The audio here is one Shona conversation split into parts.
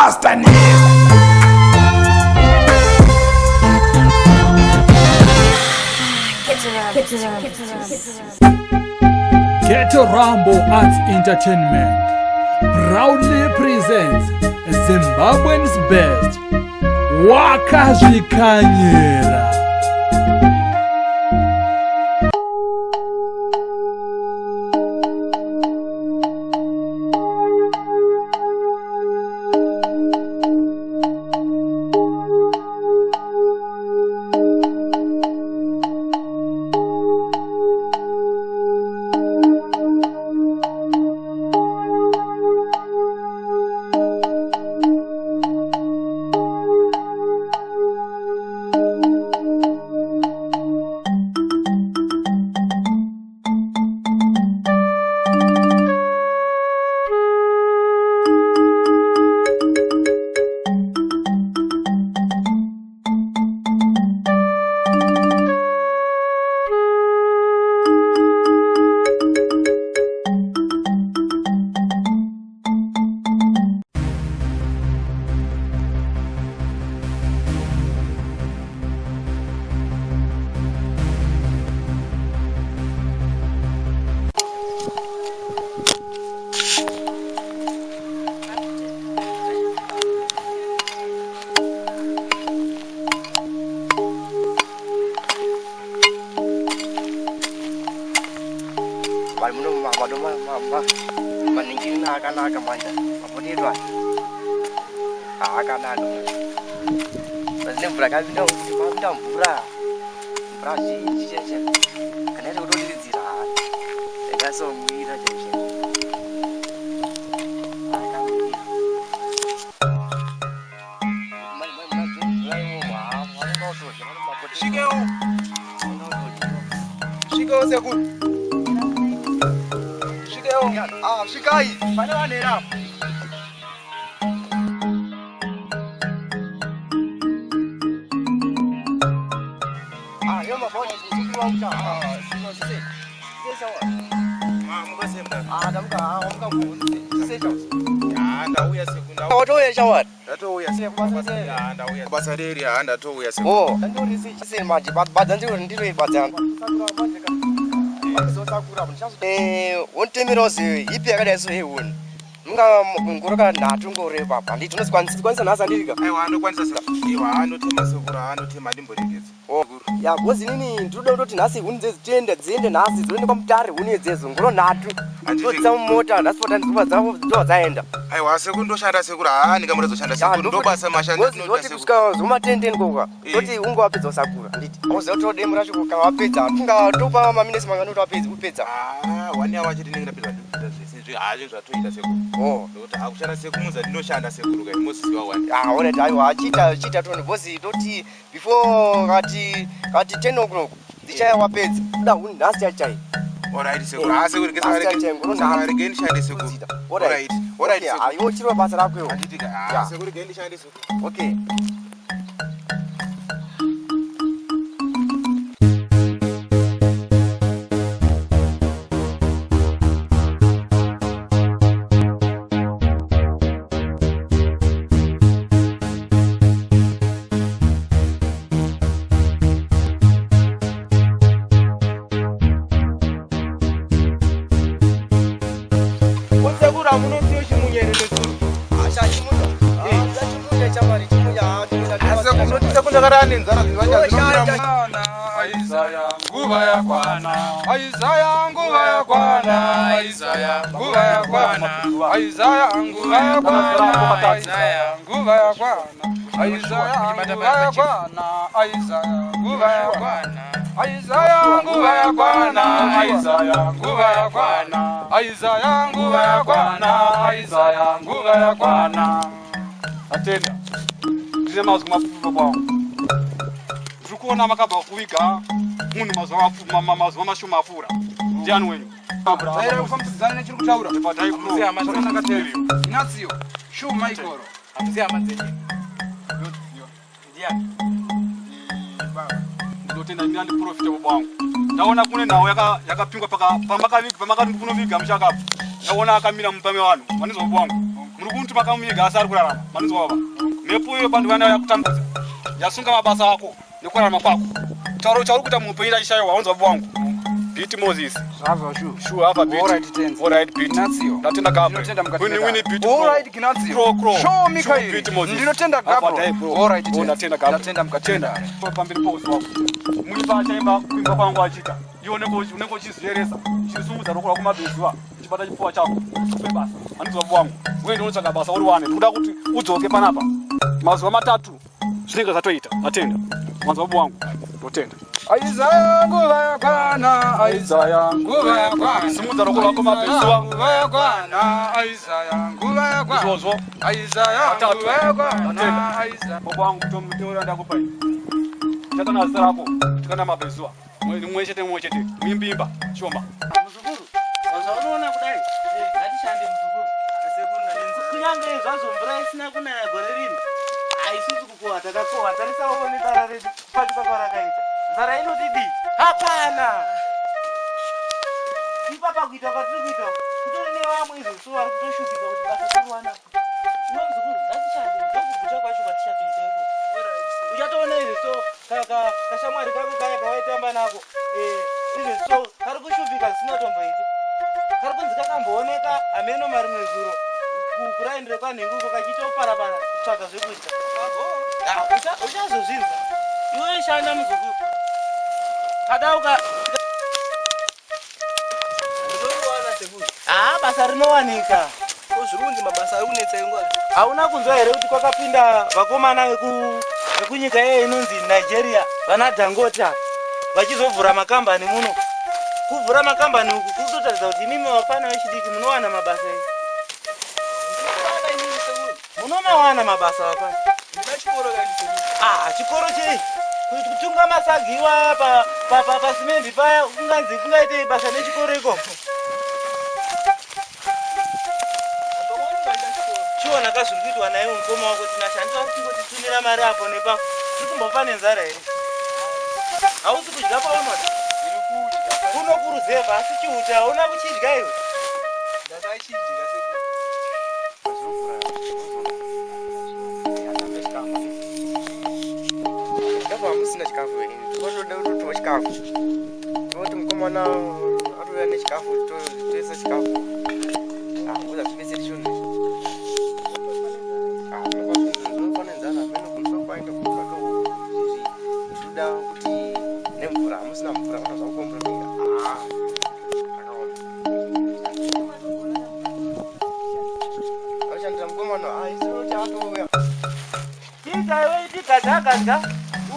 Master Nero. Ghetto Rambo Arts Entertainment proudly presents Zimbabwean's best Wakazvikanyira. Vari muno mumamado maningirina akanaka manje mapoteto aya akanaka pane mvura yakapinda mapinda mvura mvura zhinji chaicho kana yaita kutodiridzira yakasomira chaicho Svikewo. Svikewo sekuru. Svikewo. Ah, svikai. Pane vanhu here apa? Ah, yo maboni, muzukuru wangu cha. Ah, sino sise. Sise sawa. Ah, mukasemda. Ah, ndamuka, ah, wamuka ngo. Sise chawa. Ah, ndauya sekuru. Watouya chawa. Ndatouya sekuru. Ah, ndauya. Basa reri ah, ndatouya sekuru. Oh, ndandori sise manje, badza ndiro ndiro badza. Sakura manje ka. Sakura manje. Eh, wontemerawo ze ipi yakadai so hehuni. Munga ngoro kana nhatu ngoro ipapa. Handiti unozikwanisa kwanisa nhasi handiti ka? Aiwa, andokwanisa sekuru. Aiwa, andotema sekuru, andotema ndimboregedza. Oh, ya bhozi inini ndinoda kutoti nhasi huni dzedzi tiende dziende nhasi dzinoende kwamutare huni idzedzo ngoro nhatu ndodzisa mumota nhasi pota ndobva dzobva dzaenda. Aiwa, sekuru ndoshanda sekuru. Ah, ndingambozoshanda sekuru. Ndobasa mashanda ndinoita sekuru. Kusvika zomatendeni koka. Toti unge wapedza usakura handiti. Auziva kuti demo racho kana wapedza tunga topa maminesi mangani kuti wapedza upedza. Ah, one hour chete ndinenge ndapedza ndopedza zvese izvi hazvo zvatoita sekuru. Oh. Ndokuti hakushanda sekuru munza ndinoshanda sekuru kai mosiziwa wani. Ah, alright aiwa achiita achiita tone because toti before kati kati 10 o'clock dzichaya wapedza. Kuda huni nhasi chai chai. Alright sekuru. Ah sekuru gesa Nhasi chai rege. chai ngoro Saka nhatu. rege ndishande sekuru. Alright. Alright. Alright Okay, sekuru. aiwa chiro basa rako iwe. Handiti ka. Ah Yeah. sekuru rege ndishande sekuru. Okay. Sekuru hamunosiyo chimunyere sekuru. Acha chimunya. Ah, chimunya chamari chimunya. Ah, chimunya. Sekuru ndakarara nenzara Ndoshanda. Isaya nguva yakwana Isaya nguva yakwana Isaya nguva yakwana Isaya nguva yakwana Isaya nguva yakwana Isaya nguva yakwana Isaya nguva yakwana Isaya nguva yakwana Isaya nguva yakwana Isaya nguva yakwana Isaya nguva yakwana Atenda ndine mazwi mapfupi baba wangu ndiri kuona makabva kuviga munhu mazuva mashoma apfuura ndiani wenyu Zaira kufambidzana nechiri kutaura. Bhadhai kuno. Zvakanaka teri. Inatsiyo. Shu Michael. Hamzi hama dzenyu. Ndiani? Ndinotenda ndira ndiprofita baba wangu ndaona kune nhau yakapingwa pamakati kunoviga muchakabva ndaona akamira mupame vanhu vanizwa baba wangu. Muri kuti makamuviga asi ari kurarama. Manzwa baba. Mhepo iyo bandu vana yakutambudza. Yasunga mabasa ako nekurarama kwako. Tauro chauri kuita muupenyu ndachishaiwa wanzwa baba wangu. Beat Moses. Zvazvo shu. Sure apa beat. All right, tenzi. All right beat. Ignacio. Ndatenda Gabriel. Ndinotenda mukati Wini medare. wini beat. All right, Ignacio. Crow crow. Show me Sure, Kairi. beat Moses. Ndinotenda Apa Gabriel. dai, bro. All right, Oh, tenzi. ndatenda Gabriel. Ndatenda mukati medare. Pamberi pouso wako. Muimba achaimba kuimba kwangu achiita. Iwe unenge uchizviyeresa. Uchisumudza ruoko rwako mabvezuva. Uchibata chipfuva chako. Upe basa. Handizwa baba wangu. Uye ndinotsvaga basa uri wane. Ndikuda kuti udzoke panapa. Mazuva matatu zvinenge zvatoita. Ndatenda. Manzwa baba wangu. Ndotenda. Aizaya nguva yakwana, Aizaya nguva yakwana. Simudza ruoko rwako mabvezuva. Nguva yakwana, Aizaya nguva yakwana. Izvozvo. Aizaya Matatu. nguva yakwana, Ndatenda. Aizaya. Baba wangu muteuro ndakupa ini. Chatana zita rako. Tikana mabvezuva. Mumwe chete mumwe chete. Muimbimba. Chiomba. Muzukuru, zvaunoona kudai, ngatishande muzukuru. Kunyange zvazvo mvura isina kunaya gore rino, haisusi kukohwa takakohwa. Tarisa uone dara redu kupakisa kwarakaita. Nzara inotidii? Hapana. Ipapa kuita kwatiri kuita uku, kutori nevamwe izvozvo vari kutoshupika kuti basa toriwana. Iwe muzukuru, ngatishande, ndokuguta kwacho kwatichatoita ikoko. Uchatoona izvozvo kashamwari kako kaya kawaitamba nako, izvozvo kari kushupika zvisina tomboiti. Kari kunzi kakambooneka hameno marimwe zuro kuraindire kwanhengo uko kachitoparapara kutsvaga zvekudya. Uchazozvinzwa. Iwe shanda muzukuru. Kada uka Ah, basa rinowanika. Ko zviri kunzi mabasa ari kunetsa ingwa. Hauna kunzwa here kuti kwakapinda vakomana vekunyika iye inonzi Nigeria, vana Dangote vachizovhura makambani muno. Kuvhura makambani uku kuri kutotaridza kuti imimi vafana vechidiki munowana mabasa iyi. Munomawana mabasa vafana. Chikoro kaindi sekuru. Ah, chikoro chei? Kutunga masagi iwaya pasimendi paya kunganzi kungaitei basa nechikoro ikoko. Chiona ka zviri kuitwa naiwe mukoma wako Tinashe, handiti vari kungotitumira mari apo nepapo. Tiri kumbofa nenzara here? Hausi kudya paunoda? Kuno kuruzevha asi chihuta hauna kuchidya iwe. Ndakachidya sekuru. Chikafu hamusina chikafu here? Totoda kutotiwa chikafu. Toti mukomana atouya nechikafu toisa chikafu. Ah, uza zvibetseri chinhu ichi. Ah, unofana nzara hameno kumusoro kwaenda kutsvaka izvi. Tinoda kuti nemvura hamusina mvura vanhu zvakukomburamira. Ah, zvakaoma. Anoshandira mukomana, ah, isu tinoti atouya. Chiita iwe iti gadya gadya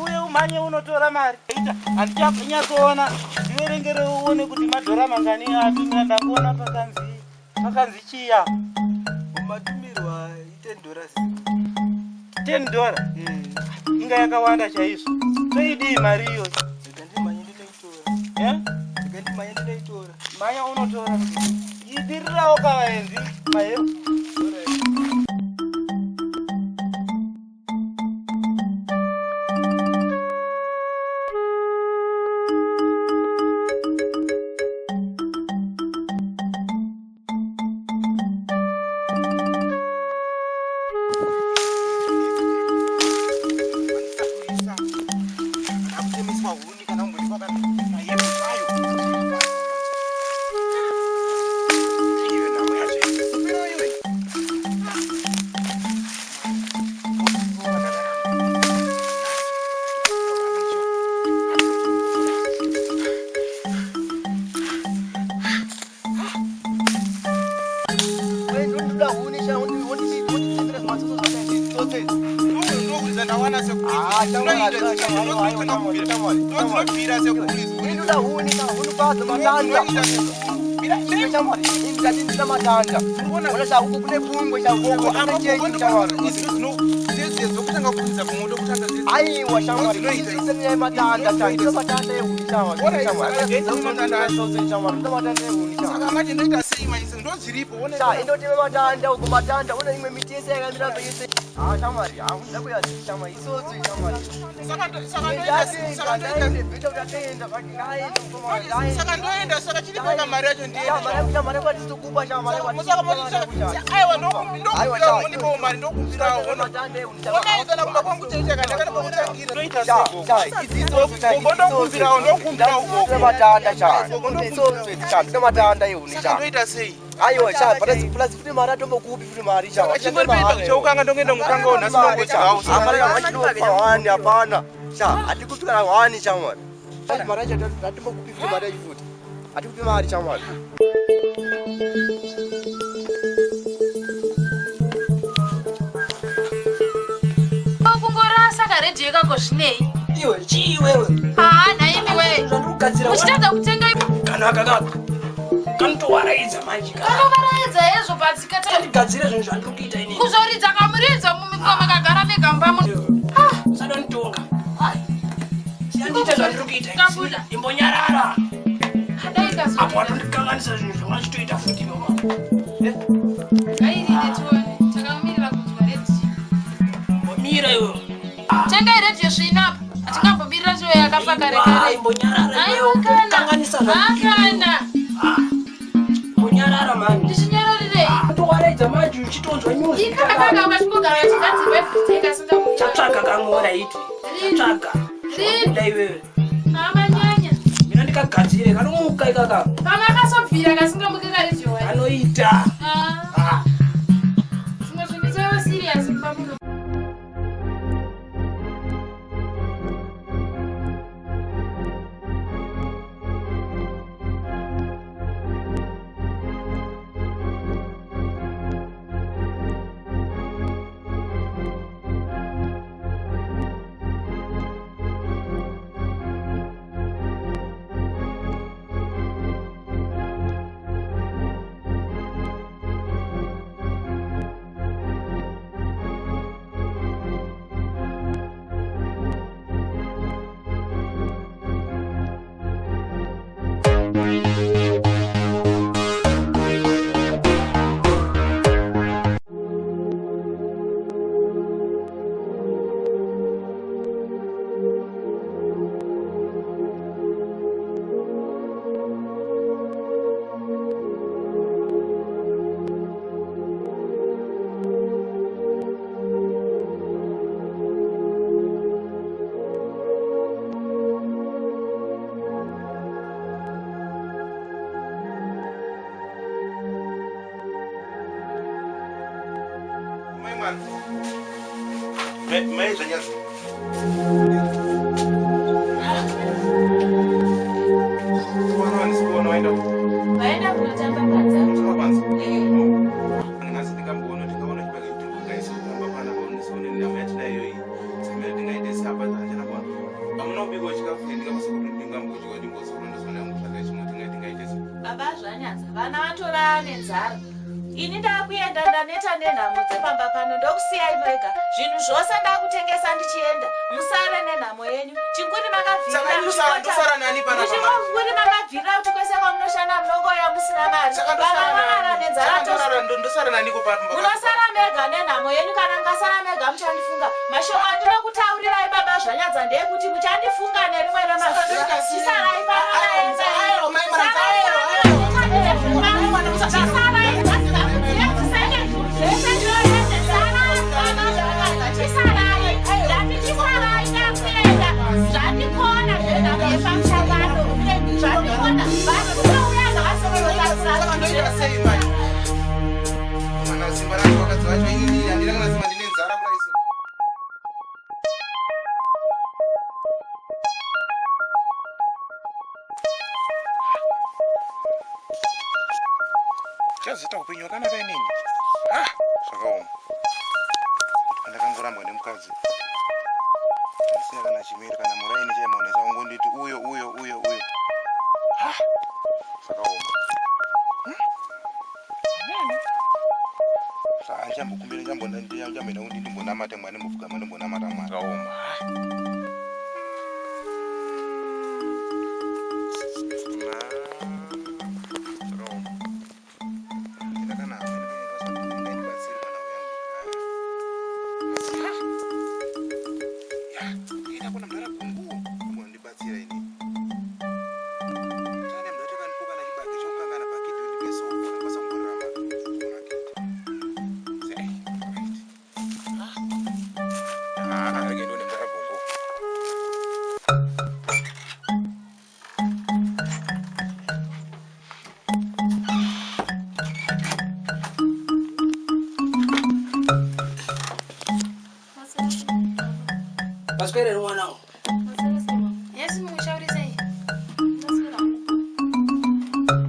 uye umhanye unotora mari. Ita handichanyatsoona ndiverengere uone kuti madhora mangani atumira ndangoona pakanzi chii apa. Matumirwa $10. $10? Inga yakawanda chaizvo. Toidii mari iyoyo? Rega ndimhanye ndinoitora. Eh? Rega ndimhanye ndinoitora. Mhanya unotora. Idirirawo kavaenzi maheru. Kutemeswa huni kana kumboitwa kana mahebu ayo. Iwe nhamo yacho iyi. Iwe. Ndoda huni sha wonditemera zvimatsotso zvakaita tsotso idzi. Ndokuridza ndawana sekuru. Ah, shamwari, shamwari, shamwari, shamwari. Ndodzinobvira sekuru. Ndoda huni sha huni kwadzo matanda. Shamwari, ini ndati ndinoda matanda. Ona sha uku kune pungwe sha uku kune chechi shamwari. Dzokutanga kuridza pamoto kutanga Aiwa shamwari, Dzinoita isi nyaya matanda sha, ndinoda matanda ehuni shamwari. Shamwari, Alright, tsotso shamwari, ndoda matanda ehuni shamwari. Saka manje ndoita sei manje ndodziripo Sha, indotema matanda uko matanda, una imwe miti yese yakamira pese. Ah, shamwari, ah, ndakuya shamwari, isotso shamwari. Saka ndoenda saka chiripoka mari yacho ndiaiwa. Ndokumbirawo mundipewo mari ndokumbirawo. Onai kana kumba kwangu chaicho kana pakutangira. Ndoita Cha, sei? cha, idzi itsotsi cha, Gogo ndokumbirawo, ndokumbirawo gogo. matanda cha. Itsotsi cha, ndine matanda ihuni Saka cha. ndoita sei? Aiwa cha, plus plus futi mari atombokupi futi mari cha. Chingori pepa chaukanga ndongenda mukangawo nhasi ndongodyawo. Hapana kana wani hapana. Cha, hatikupi kana wani cha mwari. Mari yacho atombokupi futi mari yacho futi. Hatikupi mari cha mwari. Kungorasa karedhiyo kako zvinei? Iwe chii iwewe? Haa nhaimi wee. Zvandikugadzira Uchitadza kutenga kanaka kako kanotowaraidza manje kanovaraidza hezvo patsika kandigadzire zvinhu zvandiri kuita inini. Kuzoridza kamuridzo mumikwa makagara mega mumba muno. Usadonitonga. Siyandiite zvandiri kuita. Kabuda. Imbonyarara. Adai kazo. Apo watondikanganisa zvinhu zvawachitoita futi iwe mama. Ngairire tione. Takamirira kunzwa redhiyo. Mbomira iwe. Tengai redhiyo svinapa. Hatingambomirira chiwe yakafa kare kare. Imbonyarara iwe. Aiwa kana. Kanganisa zvandiri Hakana. Mbonyarara mani. Ndichinyararirei? Towaraidza manje uchitonzwa news. Ikakakaka ukachingogara yachigadzirwa everyday kasingamuka. Chatsvaga kamwe raiti. Chatsvaga. Rini? Zvakuda iwewe. Amanyanya. Mina ndikagadzire kanomuka ikaka. Pamwe akasobvira kasingamuke karedhiyo wacho. Kanoita. Ah. Zvimwe zvinhu itova serious mumba muno. Mai mwana. Mai zvanyadzi. Kuona handisi kuona waenda kupi? Vaenda kunotamba panze. Unotamba panze? Eh. Nhasi ndingamboona ndingaona chibage kuti ndingaise kutamba panapa ndisione nyama yatinayo iyi. Saka ndingaite seapa hachana kuwana. Hamuna kubikawo chikafu here ndingakwanisa kuti ndingambodya ndimbozoona ndisione yangu tsvaga chimwe tingaite sei? Baba zvanyadza, vana vatorara nenzara. Ini ndakuenda ndaneta nenhamo dzepamba pano ndokusiyai mega. Zvinhu zvose ndakutengesa ndichienda. Musare nenhamo yenyu. Chinguri makabvira. Saka ini ndosara nani panapa manje? Chinguri makabvira kuti kwese kwamunoshanda munongoya musina mari. Saka Vana varara nenzara ndosara nani? Ndosara naniko pano? Munosara mega nenhamo yenyu kana mukasara mega muchandifunga. Mashoko andinokutaurirai baba zvanyadza ndeyekuti muchandifunga nerimwe remazuva. Chisarai pano naenda. Chisarai Saka ndoita sei manje? Kana simba racho vakadzi vacho inini handina kana simba ndine nzara kudai so. Chazoita upenyu hwakanaka inini. Ah, zvakaoma. Pandakangorambwa nemukadzi. Ndisina kana chimiro kana muraini chaimaonesa ungonditi uyo uyo uyo uyo. Ah, zvakaoma. Saka ndichambokumbira ndichamboenda kuti ndimbonamata Mwari ndimbopfugama ndimbonamata Mwari. Zvakaoma. Zvakaoma. Ndakana ndingandibatsire kana uyangu. Ya, ina kuna mdara kungu. Unondibatsira ini. Tane mdara takanipuka na chibage chokukangana pakiti ndipeso. Ndakwanisa kungoramba. Sei. Maswera mwanangu. Yes, musha uri sei?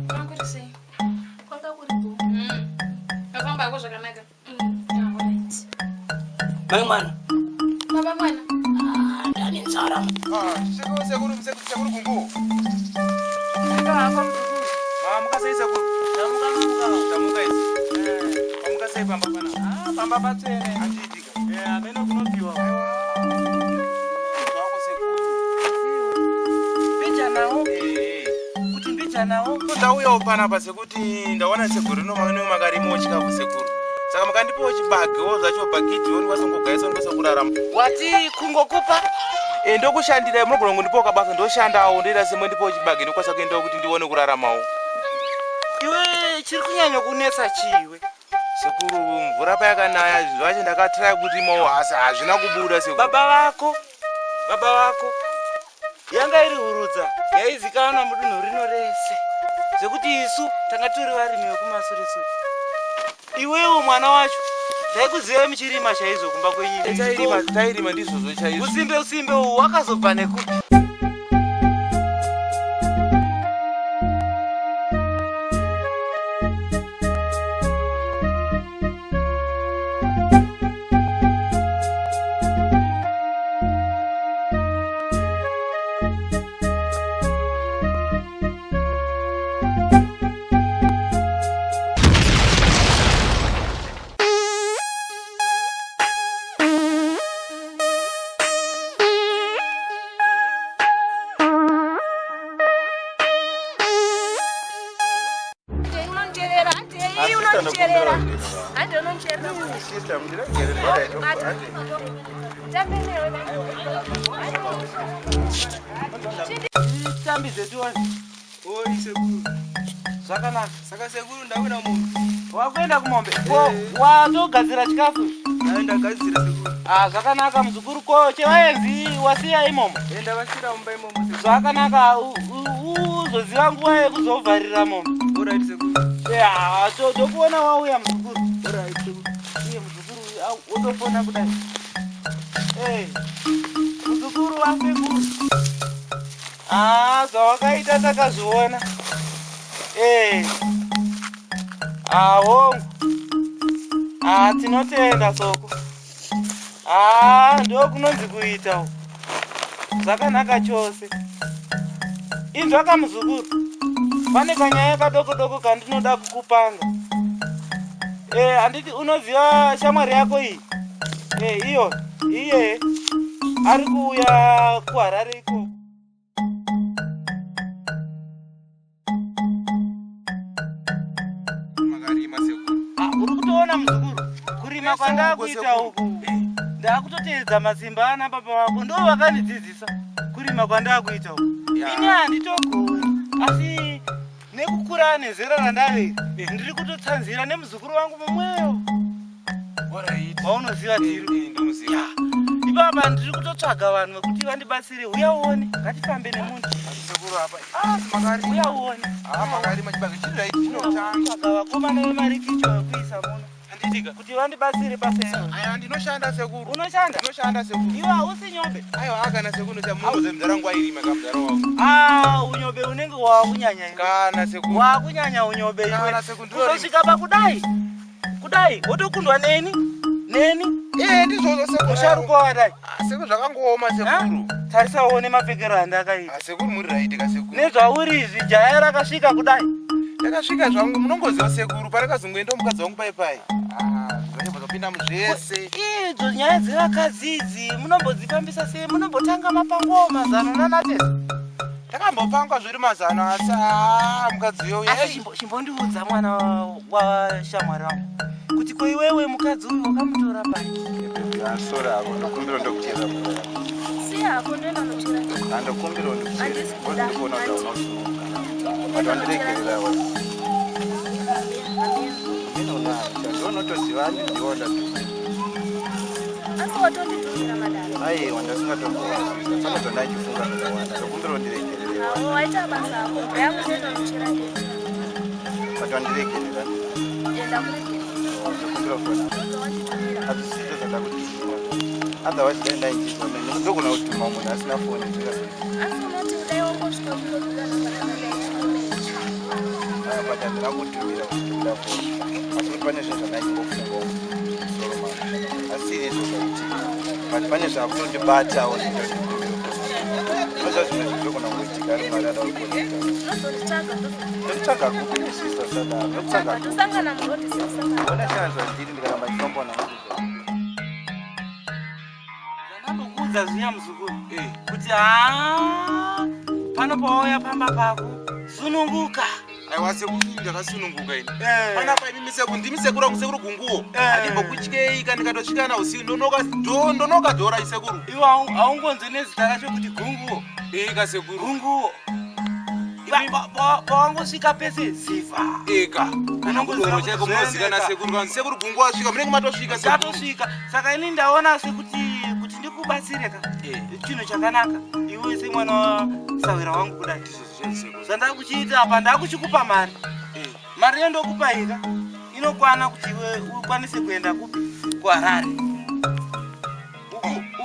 Kwanga sei? Kwanga kuri bho. Wafamba hako zvakanaka. Ah, alright. Mai mwana. Baba mwana. Ah, ndane nzara. Ah, sekuru sekuru sekuru sekuru kungu. Hako muzukuru. Mamuka sei sekuru? Tamuka muka. Tamuka isi. Mamuka sei pamba pana? Ah, pamba patsvene. Achiitika. Eh, amene kunopiwa. Zvako sekuru. Mbijanawo. Eh. Kuti mbijanawo. Ndauyawo panapa sekuti ndaona sekuru rino mane makarimawo chikafu sekuru. Saka makandipawo chibagewo zvacho bhagidhiwo ndikwanisa kungogaisa ndikwanisa kurarama. Wati kungokupa? Eh, ndokushandirai munogona kungondipawo kabasa ndoshandawo ndoita semwe ndipawo chibage ndokwanisa kuendawo kuti ndione kuraramawo. Iwe chiri kunyanya kunetsa chiwe. Sekuru mvura payakanaya zvinhu zvacho ndakatraya kurimawo asi hazvina kubuda sekuru. Baba vako, baba vako yanga iri hurudza yaizikanwa mudunhu rino rese zvekuti isu tanga tiri varimi vekumasure-sure. Iwewo mwana wacho ndaikuziva muchirima chaizvo kumba kwenyu. Eh, tairima tairima ndizvozvo chaizvo. Usimbe usimbe uhu wakazobva nekupi? Unonditerera, handei unonditerera. Handei unonditerera. Sister, mundiregerere. Tambe newe. Tambi zetu wani. Oi sekuru. Zvakanaka. Saka sekuru ndakuenda kumombe. Wakuenda kumombe? Ko watogadzira chikafu? Ayi ndagadzira sekuru. Ah, zvakanaka muzukuru ko chevaenzi wasiya imomo. Eh, ndavasira mumba imomo sekuru. Zvakanaka uzoziva nguva yekuzovharira mombe. Alright sekuru. Ya, tokuona wauya muzukuru. Alright sekuru. Iye muzukuru wotofona kudai. Eh, muzukuru wasekuru. Ah, zvawakaita takazviona. Eh. Ah, hongu. Ah, tinotenda soko. Ah, ndokunonzi kuita uku. Zvakanaka chose. Inzwaka muzukuru. Pane kanyaya kadoko doko kandinoda kukupanga. Eh, handiti unoziva shamwari yako iyi? Eh, iyo, iye ari kuuya kuHarare ikoko. Makarima sekuru. Ah, uri kutoona muzukuru kurima kwandakuita uku ndakutoteedza masimba ana baba vako ndo vakandidzidzisa kurima kwandakuita uku. Ya. Ini handitogoni asi nekukura nezera randave ndiri kutotsanzira nemuzukuru wangu mumweyo Alright. waunoziva tiri Eh, ndomuziva. Ipapa ndiri kutotsvaga vanhu vekuti vandibatsire. Uya uone, ngatifambe nemunhu. Sekuru apa. Ah, makarima. Uya uone. Ah, makarima chibage chiri right chinotanga. Tsvaga vakomana vemarikicho vekuisa muno Handitika. kuti vandibatsire basa iro. Aya ndinoshanda sekuru. Unoshanda? Ndinoshanda sekuru. Iwe hausi nyobe. Aiwa akana sekuru chamunoze mudhara wangu airima kamudhara wangu. Ah, unyobe unenge wakunyanya iwe. Kana sekuru. Wakunyanya unyobe iwe. Kana sekuru ndorima. Kuzosvika pakudai. Kudai wotokundwa neni. Neni. Eh, ndizvozvo sekuru. Musharukwa wadai. Ah, sekuru zvakangooma sekuru. Tarisa uone mapfekero andakaita. Ah, sekuru muri right ka sekuru. Nezvauri izvi jaya rakasvika kudai. Ndakasvika zvangu munongoziva sekuru parakazongoenda mukadzi wangu pai pai. Ah, zvachobva zvapinda muzvese. Idzo nyaya dzevakadzi idzi munombodzifambisa sei? Munombotanga mapangowo mazano nanatete. Takambopangwa zviri mazano asi ah, mukadzi uyo Asi chimbondiudza mwana washamwari wangu kuti ko iwewe mukadzi uyu wakamutora pai? Sorry hako, ndokumbira ndokuchera mvura. Siya hako ndoenda nochera. Ndokumbira ndokuchera. Handisi kuda. Ndikuona kuti hauna kusununguka. But wandiregerera wewe. Ndinotoziva handiziva ndatuma. Asi watonditumira madara. Aiwa, ndasingatomboziva. Pane zvandachifunga zvakawanda. Ndokumbira undiregerere. Awo waita basa ako. Yangu ndoenda nochera ndega. But wandiregerera. Enda kuregera. Ndokumbira fona. Wanditumira. Hazvisizvo zvandakutumira. Otherwise dai ndainzwa mene ndogona kutuma munhu asina foni zvikazoita. Asi unoti kudai wangosvika kungobuda But handina kutumira kuti ndikuda foni. Asi kuti pane zvinhu zvandaichimbofungawo musoro mangu. Asi izvo zvaitika. But pane zvakutondibatawo zvinoita kuti ndikumbire foni. Unoziva zvimwe zvinhu zvinogona kungoitika ari mari ada kukonekta. Unozonditsvaga. Ndokutsvaga kupi nesista sadaro? Ndokutsvaga kupi? Tosangana muroad sesangana. Ona chana zvandiri ndikaramba ndichifamba nawo. Zvandambokuudza zviya muzukuru kuti haa pano pawauya pamba pako sununguka. Aiwa sekuru, ndakasununguka ini panapa. Imi sekuru, ndimi sekuru wangu, sekuru Gunguwo. Handimbokutyei ka. Ndikatosvika na usiku ndonoka ndonoka dhora isekuru. Iwe haungonzwi nezita racho kuti Gunguwo? Eka sekuru. Gunguwo. Pawangosvika pese ziva. Eka kana kudoro chaiko munozikana sekuru. Kana sekuru Gunguwo asvika, munenge matosvika sekuru. Tatosvika. Saka ini ndaona sekuti kuti ndikubatsire ka, chinhu chakanaka iwe semwana wasawira wangu kudai, zvandakuchiita apa, ndakuchikupa mari. Mari yondokupa ika inokwana kuti iwe ukwanise kuenda kupi? KuHarare.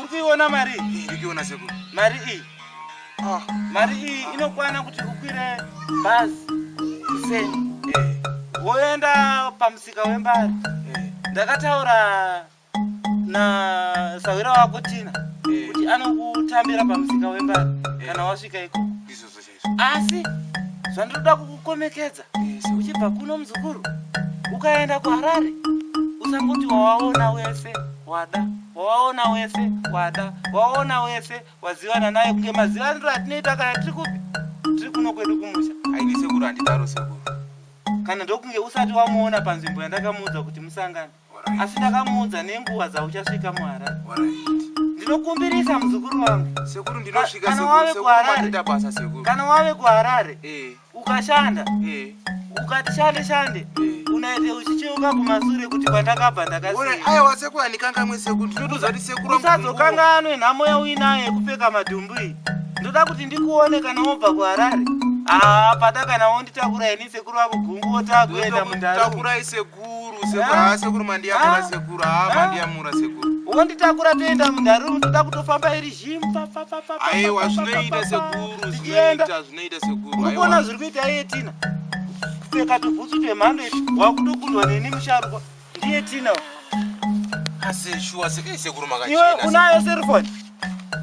Uri kuiona mari iyi? Ndikuiona sekuru. Mari iyi, mari iyi inokwana kuti ukwire bhazi kuseni, woenda pamusika weMbare. Ndakataura nasawira wako Tina kuti anokutambira pamusika weMbare kana wasvika ikoko. Izvozvo chaizvo. Asi zvandinoda kukukomekedza, uchibva kuno muzukuru, ukaenda kuHarare, usangoti wawaona wese wada, wawaona wese wada, wawaona wese wazivana naye, kunge mazivaniro atinoita kana tiri kupi, tiri kuno kwedu kumusha. Aini sekuru, handidaro sekuru. Kana ndokunge usati wamuona panzvimbo yandakamuudza kuti musangane, asi ndakamuudza nenguva dzauchasvika muHarare. Ndinokumbirisa muzukuru wangu. Sekuru, ndinosvika. Kana Sekuru. wave Sekuru, kuHarare, mandita basa sekuru. kana wave kuHarare, ukashanda, ukati shande shande, unaite uchicheuka kumasure kuti kwandakabva ndakasiya. Aiwa sekuru, handikangamwe sekuru. Ndinotoziva kuti sekuru wangu. Usazokanganwe nhamo yauinayo yekupfeka madhumbu iyi. Ndoda kuti ndikuone kana wobva kuHarare. Haa, pada kana wonditakura ini sekuru vako Gunguwo, takuenda mundaramo. Takurai sekuru, sekuru. Haa sekuru, mandiyamura sekuru. Haa, mandiyamura sekuru. Wonditakura toenda mundarumu. Toda kutofamba iri zhimba. Aiwa, zvinoita sekuru. Tichienda. Zvinoita, zvinoita sekuru. Uri kuona zviri kuita iye Tina, kupfeka tubhutsu twemhando iti, wakutokundwa neni musharukwa. Ndiye Tina uyu. Asi shuwa sekei sekuru. Iwe Makachena. unayo cellphone?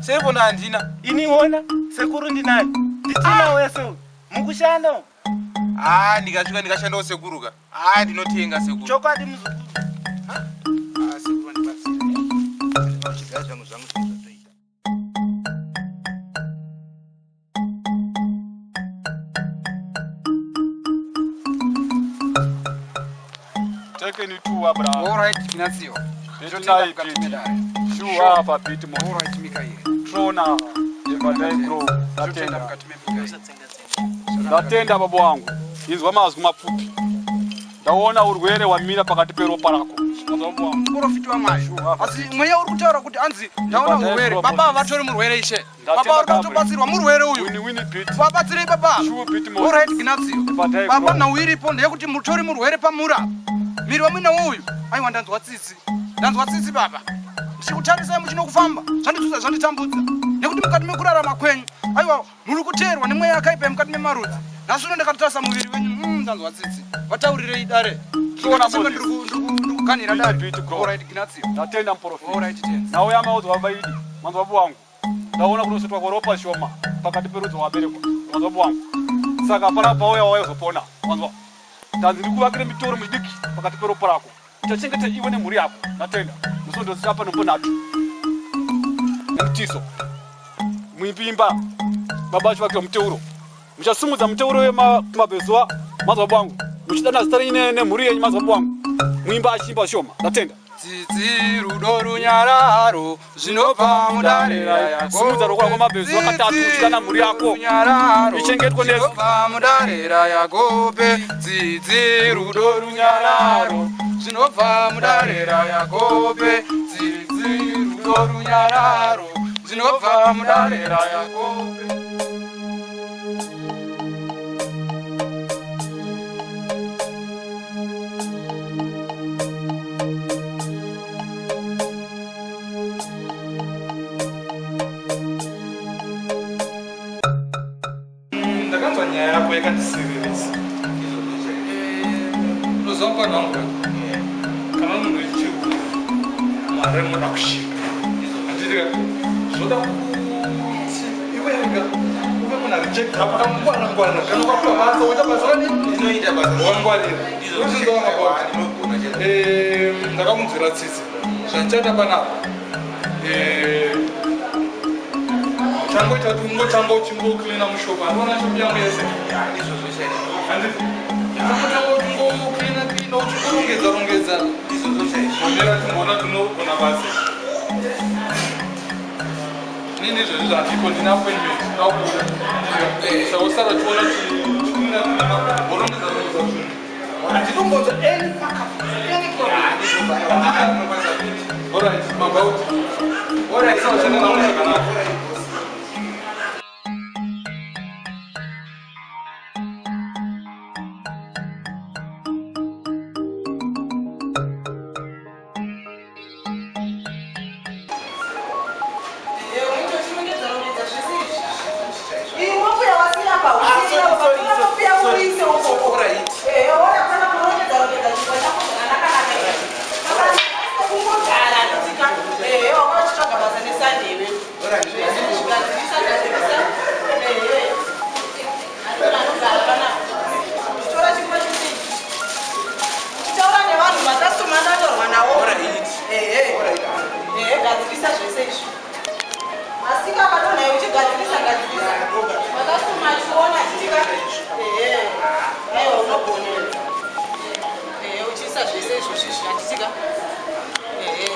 Cellphone handina. Ini ona sekuru ndinayo. NdiTina wese uyu mukushanda umu. Haa, ndikasvika ndikashandawo sekuru ka, haa, ndinotenga sekuru. Chokwadi muzukuru. Haa sekuru, vandibatsira. Chigara zvangu zvangu zvatoita. Take two, Abraham. All right, Ignacio. Betinai Pete. Sure, apa Pete mo. All right, Mikael. Trona. Yebadai bro. Tatenda. Ndatenda baba wangu. Inzwa mazwi mapfupi. Ndaona urwere hwamira pakati peropa rako. Manzwa baba wangu. Muprofiti waMwari, asi mweya uri kutaura kuti anzi ndaona urwere. Baba vatori murwere, ishe. Baba vari kutobatsirwa murwere uyu. Vabatsirei baba. Alright, Ignacio. Baba, nhau iripo ndeyekuti mutori murwere pamura miri wamuinawo uyu. Aiwa, ndanzwa tsitsi, ndanzwa tsitsi baba. Ndichikutarisai muchinokufamba, zvandituza, zvanditambudza, nekuti mukati mekurarama kwenyu, aiwa, muri kuteerwa nemweya yakaipa mukati memarudzi. Nhasi uno ndakatotarisa muviri wenyu, ndanzwa tsitsi. Vataurirei dare. Trona. Ndiri kuganhira dare. Alright, Ignacio. Ndatenda muprofiti. Alright, tenzi. Nauya maudzwa baba idi. Manzwa baba wangu. Ndaona kunosvetwa kweropa shoma pakati perudzi rwaberekwa. Manzwa baba wangu. Saka hapana pauya waizopona. Manzwa. Ndanzi ndikuvakire mitoro midiki pakati peropa rako. Uchachengeta iwe nemhuri yako. Ndatenda. Musondozitapa nombo nhatu. Nemutiso. Muimbiimba. Baba achivakira muteuro. Muchasimudza muteuro wemabvezuva. Manzwa baba wangu. Muchidana zita renyu nemhuri yenyu. Manzwa baba wangu. Muimba achiimba shoma. Ndatenda. Tsitsi, rudo, runyararo zvinobva mudarira yako. Simudza ruoko rwako mabvezuva katatu uchidana mhuri yako. Runyararo Ichengetwe nesu. zvinobva mudarira yakobe. Tsitsi, rudo, runyararo zvinobva mudarira yakobe. Tsitsi, rudo, runyararo zvinobva mudarira yakobe. muharare munoda kushinga handitika zvoda kuti iwe rega uve munhu ari checked up akangwara ngwara kana ukapiwa basa woita basa rinoita basa wangwarira ndakamunzwira tsitsi zvandichaita panapa changoita kuti ungotanga uchingocleana mushopu andiona shopu yangu yese handiti changotanga uchingocleana cleana uchingorongedza rongedza monera timboona tinogona basa nini izvezvi zvandipo ndine appointment ndakubuda saka usara chiona chicleana cleana worongedza rongedza zvinhu handinombonza any fuck up any problem. Alright, mabauti. Alright, sawa chana naona zvakanaka. Gadzirisa zvese izvi masika akadonha uchigadzirisa gadzirisa makasuma achiona achitika ehe aiwa unogona ehe uchiisa zvese izvozvo izvi handitika ehe.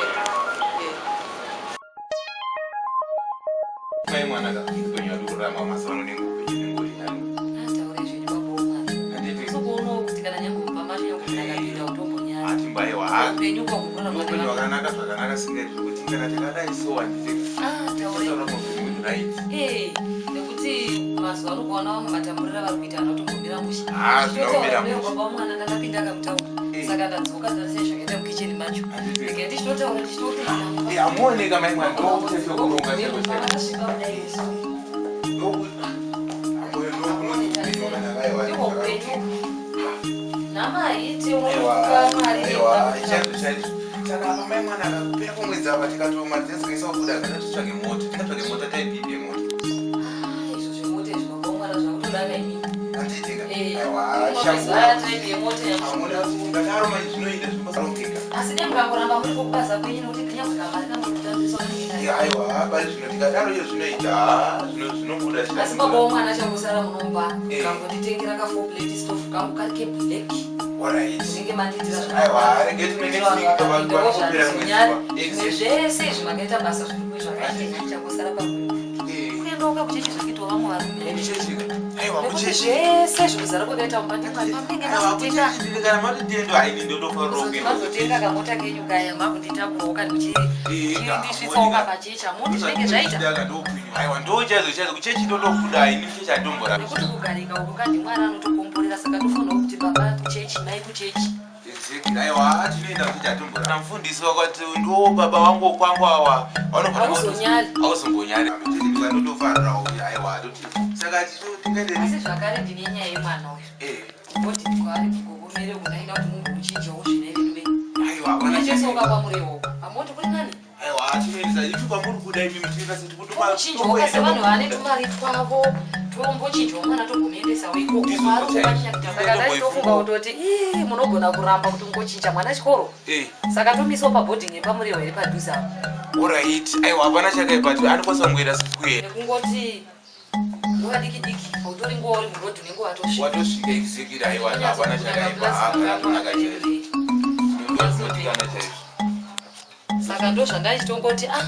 Mai mwana ka upenyu hwati kurarama mazuva ano nenguva upenyu nengori nani. Ataure zvedu baba womwana. Handiti Sokuonawo kuti kana nyange mumba macho nyange ndakapinda utombonyara. atimbayewa Upenyu kwakugona upenyu hwakanaka zvakanaka singaiti zvekuti kana takadai so handiti Ah, taure. taura upenyu kuti right. Eh, nekuti mazuva ano kuona vamwe matamburira vari kuita ana kutombomira mushe. Ah, zvinomira mushe. Baba womwana ndakapinda akamutaura. Saka ndadzoka ndasiya zvakaita mukicheni macho. Handiti. Ndikati ndichitotaura ndichitopinda. Eh, amuoneka mai mwana ndokuteso kuronga chaiko chaiko. Akasviba kudai. Amboyo ndokunonzi upenyu hwakanaka aiwa. Ndihwo upenyu. Namaiti Aiwa, unomuka mari. aiwa, chaizvo chaizvo. Saka apa mai mwana akapera kumwedzi apa tikatoma dzesikaisa kubuda kana titsvage mota tingatsvage mota taibhipi yemota. Ah, izvo zvemota izvo baba womwana zvakutodaka imi. Handitika. Eh, Aiwa, mazuva aya taibi yemota Amuna tikadaro mai zvinoita zvinosarongeka. Asi dai mukangoramba muri kubasa kwenyu nekuti kunyangwe kamari kangokutambiswa kanenge Eh, aiwa, pari zvino tikadaro iyo zvinoita ah, zvinobuda asi baba womwana achangosara munomba Eh. kangonditengera ka four plate stove kangu kari keblack Alright. zvinenge mandiitira Aiwa, rege tine next week panopera mwedzi wa. zvimwe zvese izvi makaita basa zviri zvakachena changosara pamwe kuendawo kakuchechi zvakaitwa vamwe varume Ndichechika. Aiwa, nekuti kuchechi. zvese zvikuzara kwakaita mumba ndimwari pamunenge Aiwa, mazotenga kuchechi kana matitendo haini ndotofarira kuzoti kuenda. mazotenga kamota kenyu kaya makunditamburawo kani muchindisvitsawo kapachechi amoti zvinenge zvaita Aiwa, ndo chaizvo chaizvo kuchechi ndotokuda haini kuchechi handitomborami. nekuti kugarika uko kandi mwana anotokomborera saka tofanira kuti baba kuchechi mai kuchechi Exactly. Aiwa, tinoenda kuchechi handitomborami. Mufundisi wakati ndo baba vangu kwangu awa vanofana Hauzonyari. Hauzombonyari. Chechi ndikanotofarirawo kuti aiwa toti saka tingaendeni. Asi zvakare ndine nyaya yemwana uyu. Eh. Kungoti kwaari kugogomere unaida kuti mumbomuchinjawo zvine vedu. Aiwa, hapana Chese chakaita. ukapa murewo. Amoti kuri nani? Aiwa, tinoendesa ipi kwamuri kuda imi tinoenda Tombochinjawo kasi vanhu vane tumari twavo. Tombochinjawo mwana tombomuendesawo ikoko. Kwaari kukwanyanya. Saka ndaitofunga kutoti ii munogona kuramba kuti mungochinja mwana chikoro. Eh. Saka tomisawo pabhodhingi yepamurewo here padhuze apo. Alright. Aiwa, hapana chakaipa anokwanisa kungoenda square. Nekungoti nguva diki diki hautori nguva uri murodhi unenge watosvika. Watosvika exactly. Aiwa, hapana chakaipa. Hapana chaizvo. Ndozvinotikana chaizvo. Saka ndo zvandaichitongoti ah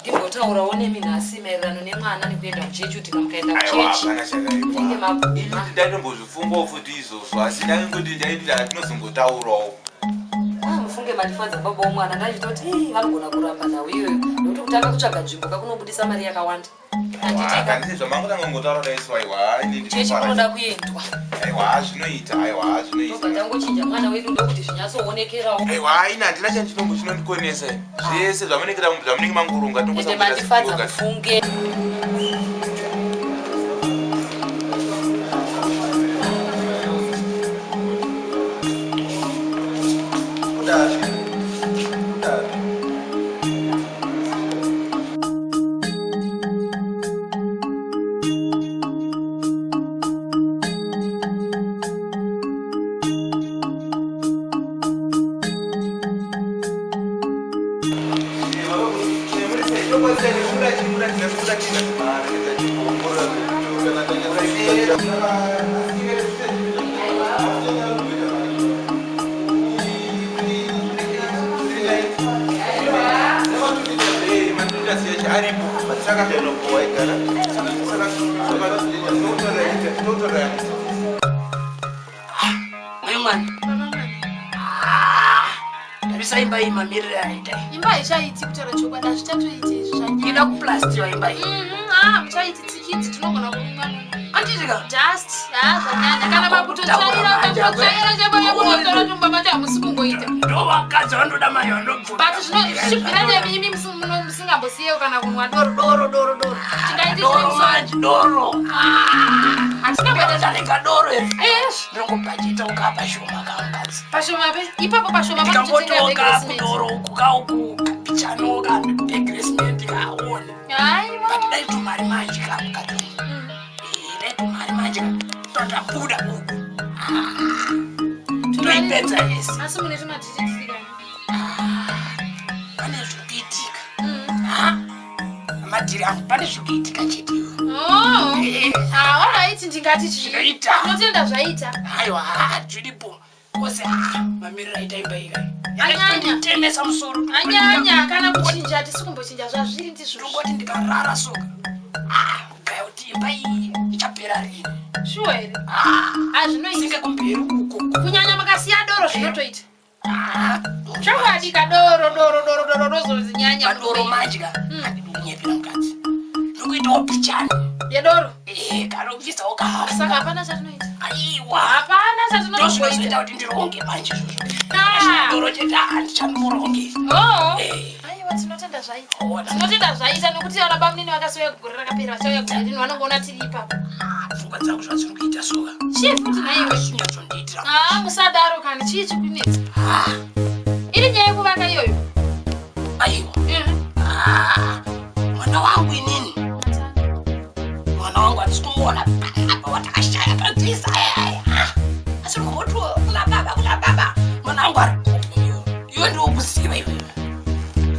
ndimbotaurawo nemi nhasi maererano nemwana nekuenda kuchechi kuti kamukaenda Aiwa, kuchechi hapana chakaipa. munenge maguma. Ini ndaitombozvifungawo futi izvozvo asi ndaingoti ndaiti hatinozongotaurawo. Ah, mufunge mandifadza baba womwana ndachitoti ii vanogona kuramba nhau iyoyo nekuti kutanga kutsvaga nzvimbo kakunobudisa mari yakawanda. Handitika Handiti zvamangotanga kungotaura daiso aiwa ini kuchechi ndinofara. kunoda kuendwa. Aiwa, zvinoita. Aiwa, Tobva zvinoita. tangochinja mwana wedu ndokuti zvinyatsoonekerawo. Aiwa, ini handina chandinombo chinondikonesa. Zvese zvamunenge zvamunenge mangoronga Ende mandifadza mufunge. Kudapi? Kudapi? Imba haichaiti kutaura chokwadi hazvichatoiti izvi zvanyanya. Ida kuplastiwa imba iyi. Ah, muchaiti tsikidzi tinogona kurumwa Anditika. Dust, ah zvanyanya kana makutotsvaira makutotsvaira chaipo yakutotora tumba macho hamusi kungoita. Ndo vakadzi vanoda mari vanobvuma. But zvino zvichibvira nemi imi musingambosiyewo kana kunwa doro doro doro doro. Tingaiti Doro manje doro. Hatina kuita Ndarega doro here. Eh. Ndinongobhajeta ukapa shoma kamukadzi. Pashoma pe ipapo pashoma pakutotenga Ndikambotoka bag kudoro uku kauku kapichano kabegresimenti kaone. Aiwa. But dai tumari manje kamukadzi. Dai tumari manje totabuda uku. Toipedza yese. Asi mune tumadhirikiri kani? Pane zviri kuitika. Madhiri angu pane zviri kuitika chete. Oh. Ah, alright ndingati chii? Zvinoita. Tinotenda zvaita. Aiwa, zviripo. Kose mamiriro aita imba iyi kai. Anyanya. Temesa musoro. Anyanya kana kuchinja hatisi kumbochinja zvazviri ndizvo. Ndongoti ndikarara soka. Gaya kuti imba iyi ichapera rini. Shuwa here? Ah, zvinoita. Singe kumberi uko. Kunyanya makasiya doro zvinotoita. Chokwadi kadoro doro doro doro rozozinyanya. Padoro manje ka. Handidi kunyepera mukadzi. Ndokuitawo pichani. Yedoro. Eh, kanobvisawo kahafu. Saka hapana chatinoita. Aiwa. Hapana Ndozvinozoita chatinoita. kuti ndironge manje izvozvo. Ah. Doro chete handichamboronge. Oh. Eh. Aiwa tinotenda zvaita. Tinotenda zvaita nekuti vana bamunini vakasouya gore rakapera vachauya gore rino vanongoona tiri ipapo. Pfungwa dzangu zvadziri kuita soka. Chii futi nhaiwe? Zvinyatsondiitira. Ah, musadaro kani chii chikunetsa? Iri nyaya yekuvaka iyoyo. Aiwa. Mwana wangu inini. Mwana wangu hatisi kumuona panapa watakashaya panzisa. Asi ndikumboti kuna baba kuna baba. Mwana wangu ari iwe ndiwo kuziva iwe.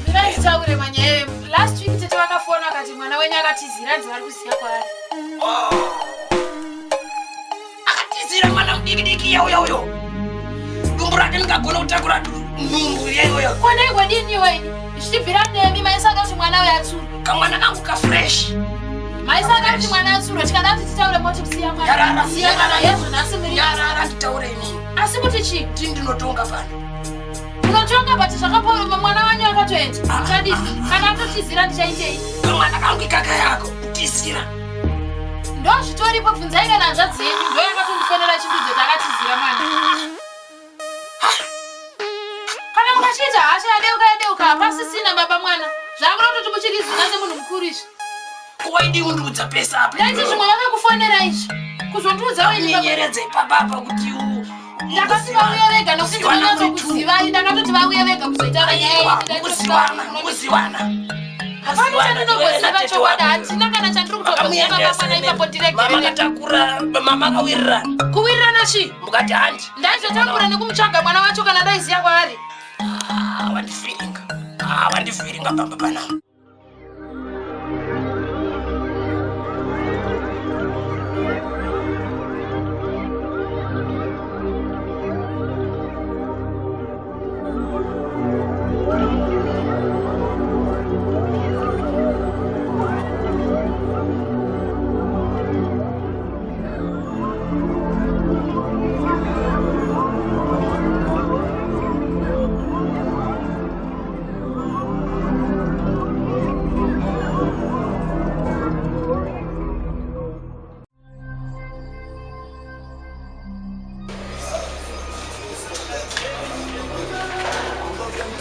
Mirai titaure manyaya. Last week tete vakafona vakati mwana wenyu akatizira hanzi vari kuziya kwaari. Akatizira mwana mudiki diki yauya uyo. Dumbu rake ndingagona kutakura nhumbu yaiyoyo. Kwanai kwadini iwe ini? Zvichibvira nemi maisada kuti mwana uyu atsurwe. Kamwana kangu kafresh. Maisada kuti mwana atsurwe tikada kuti titaure moti kusiya mwana. Yarara, Siya mwana yarara. yezvo nhasi muri. Yarara nditaure inini. Asi kuti chii? Ndini ndinotonga pano. Unotonga but zvakapauroma mwana wanyu akatoenda. Uchadii? Kana atotizira ndichaitei? Kamwana kangu ikaka yako kutizira. Ndozvitoripo bvunzai kana hanzvadzi yenyu ndo yakatondifonera chimbidzo kuti akatizira mwana. Kana mukachiita hasha yadeuka yadeuka hapasisina baba mwana. Zvakuda kutoti muchirizina semunhu mukuru izvi. Waidi kundiudza pesa apa. Ndaiti zvimwe vakakufonera izvi. Kuzondiudza wenyu baba. Nyenyeredza ipapapa kuti Ndakati vauye vega nokuti ndinonyatsokuzivai. Ndakatoti vauye vega kuzoitaura nyaya iyi. Kuziwana, kuziwana. Hapana chandinogoziva chokwadi handina kana chandiri kutogoziva baba mwana ipapo Mama ndiregerere. katakura, mama kawirirana. Kuwirirana chii? Mukati handi. Ndaizotambura nekumutsvaga mwana wacho kana ndaiziya kwaari. Wandifiringa. Wandifiringa pamba panapa.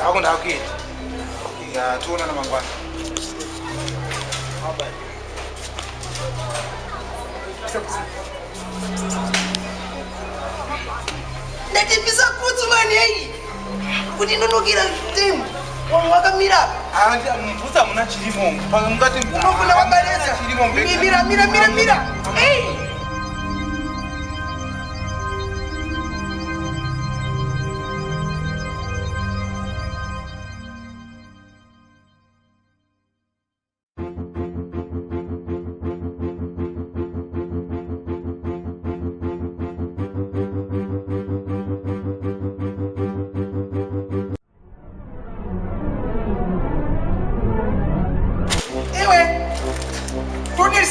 Ako ndakuenda. Ya toonana mangwana. Ndatipisa kutsu mani ei kuti ndonokera temu wamwe wakamira apa. Mubvutsa hamuna chirimo. Mungati Unofuna wakaleza. Chirimo Mira mira mira mira. Ei.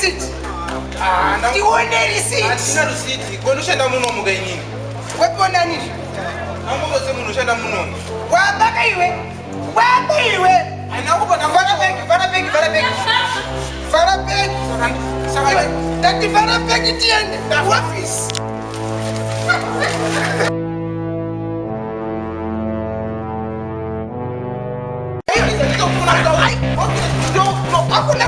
receipt. Tione receipt. Handina receipt. Konoshanda munomu ka inini. Wapiwa nani? Angongose munhu ushanda munomu. Wabaka iwe. Waba iwe. Handina kupa Vhara bhegi, vhara bhegi, vhara bhegi. Vhara bhegi. Saka Ndati vhara bhegi tiende kuofisi. Hakuna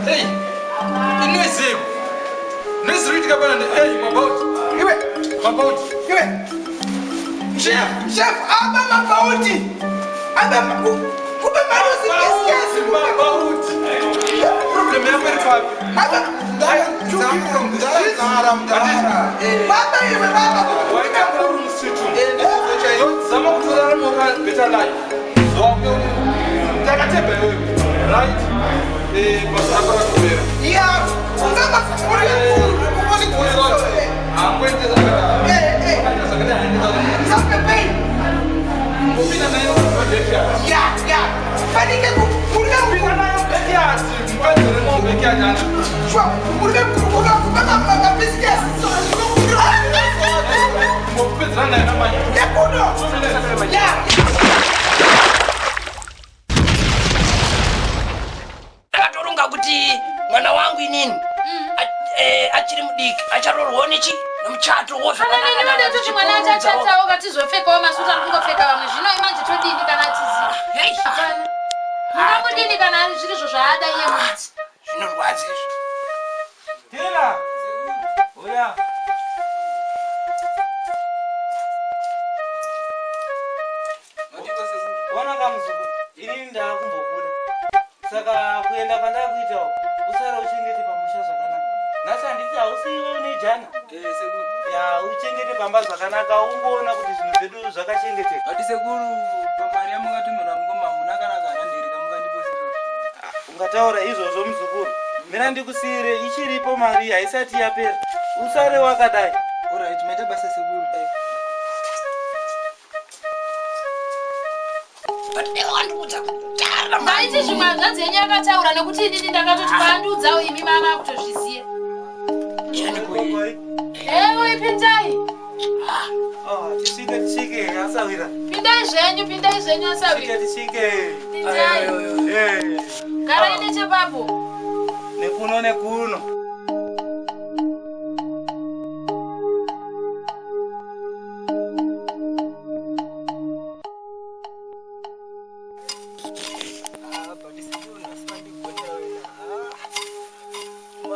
Hey, inoizeko nezviri kuitika pana hey mabauti Iwe, mabauti iwe. Chef, chef, aba mabauti. Aba kuba marusi biscuits. Mabauti problem yako iri papi? Aba baba iwe baba. Waita uri mustreet umu zama kuti urarame better life takatemba iwewe right. Basa rako rakupera. Ya, ungaba Hakwete Eh, eh. zvakadai. Sape pay. Kupinda nayo backyard. Ya, ya. Fanike kurume Pinda nayo backyard. Mukadzi remo backyard ana. Shwa, murume kuba kuba ma biscuits. Mopedzerana naye namai. Nekuno. Ya. Ndakatoronga kuti mwana wangu inini achiri mudiki acharorwawo nechi nemuchato wo. Kana nini vada kuti mwana achachatawo katizopfekawo masuta ari kungopfeka vamwe. Zvino manje todini kana atiziva? Hapana. Mungamudini kana zvirizvo zvaada iye mudzi? Zvinorwadza izvi. Tela! Uya. Ona kamuzuku, inini ndaakumbobuda. Saka kuenda kwandakuita uku, usara uchengete pamusha zvakanaka. Nhasi handiti hausi iwe une jana? Ya, uchengete pamba zvakanaka, ungoona kuti zvinhu zvedu zvakachengeteka. Ati sekuru, pamari yamungatumira mukoma hamuna kana karandiri kamungandiposera? Ungataura izvozvo muzukuru. Mina ndikusiyire, ichiripo mari, haisati yapera. Usare wakadai. Alright, maita basa sekuru. Wandiudza kudhara. Maiti zvimwe hanzvadzi yenyu yakataura nekuti inini ndakatoti paandiudzawo imi mama akutozviziya. Ewe, pindai. Oh, tisvike tisvike, asawira. Pindai zvenyu, pindai zvenyu asawira. Tisvike tisvike. Pindai. Eh. Garai nechepapo. Nekuno nekuno.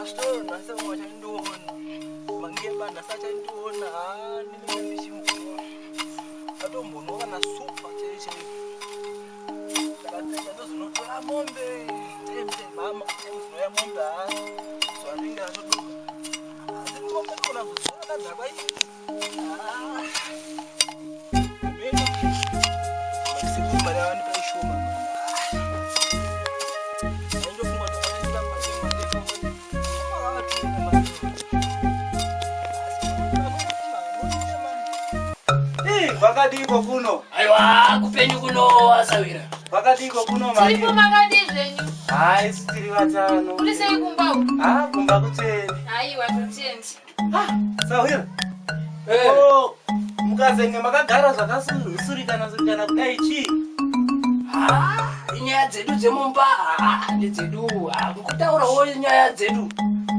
Masitoro nhasi vamwe vachandiona, mangeba nhasi achandiona. Ndinenge ndichimvura. Ndatombonwa kana supa chaiyo chaiyo. Ndakapedza ndozonotora mombe. Temte mama, ndozonouya mombe haa. Zuva rinenge ratodoka. Asi mombe ndogona kuzotora kadhakwa iyi. Ah. Mena. Sekuru mari yavandipa ishoma. Ndaindofunga kuti vandipa mari mari mari. Vakatumira mari. Kwakadiko kuno? Aiwa, kupenyu kuno asawira. Kwakadiko kuno mari. Tiripo makadii zvenyu? Hayi, isu tiri vatano. Kuri sei kumba uku? Ah, kumba kutsvene. Aiwa, totenda. Ah, sawira. Eh. Oh, mukazenge makagara zvakasurikana surikana kudai chii? Ah, inyaya dzedu dzemumba ah, ndedzedu. Ah, kutaurawo nyaya dzedu.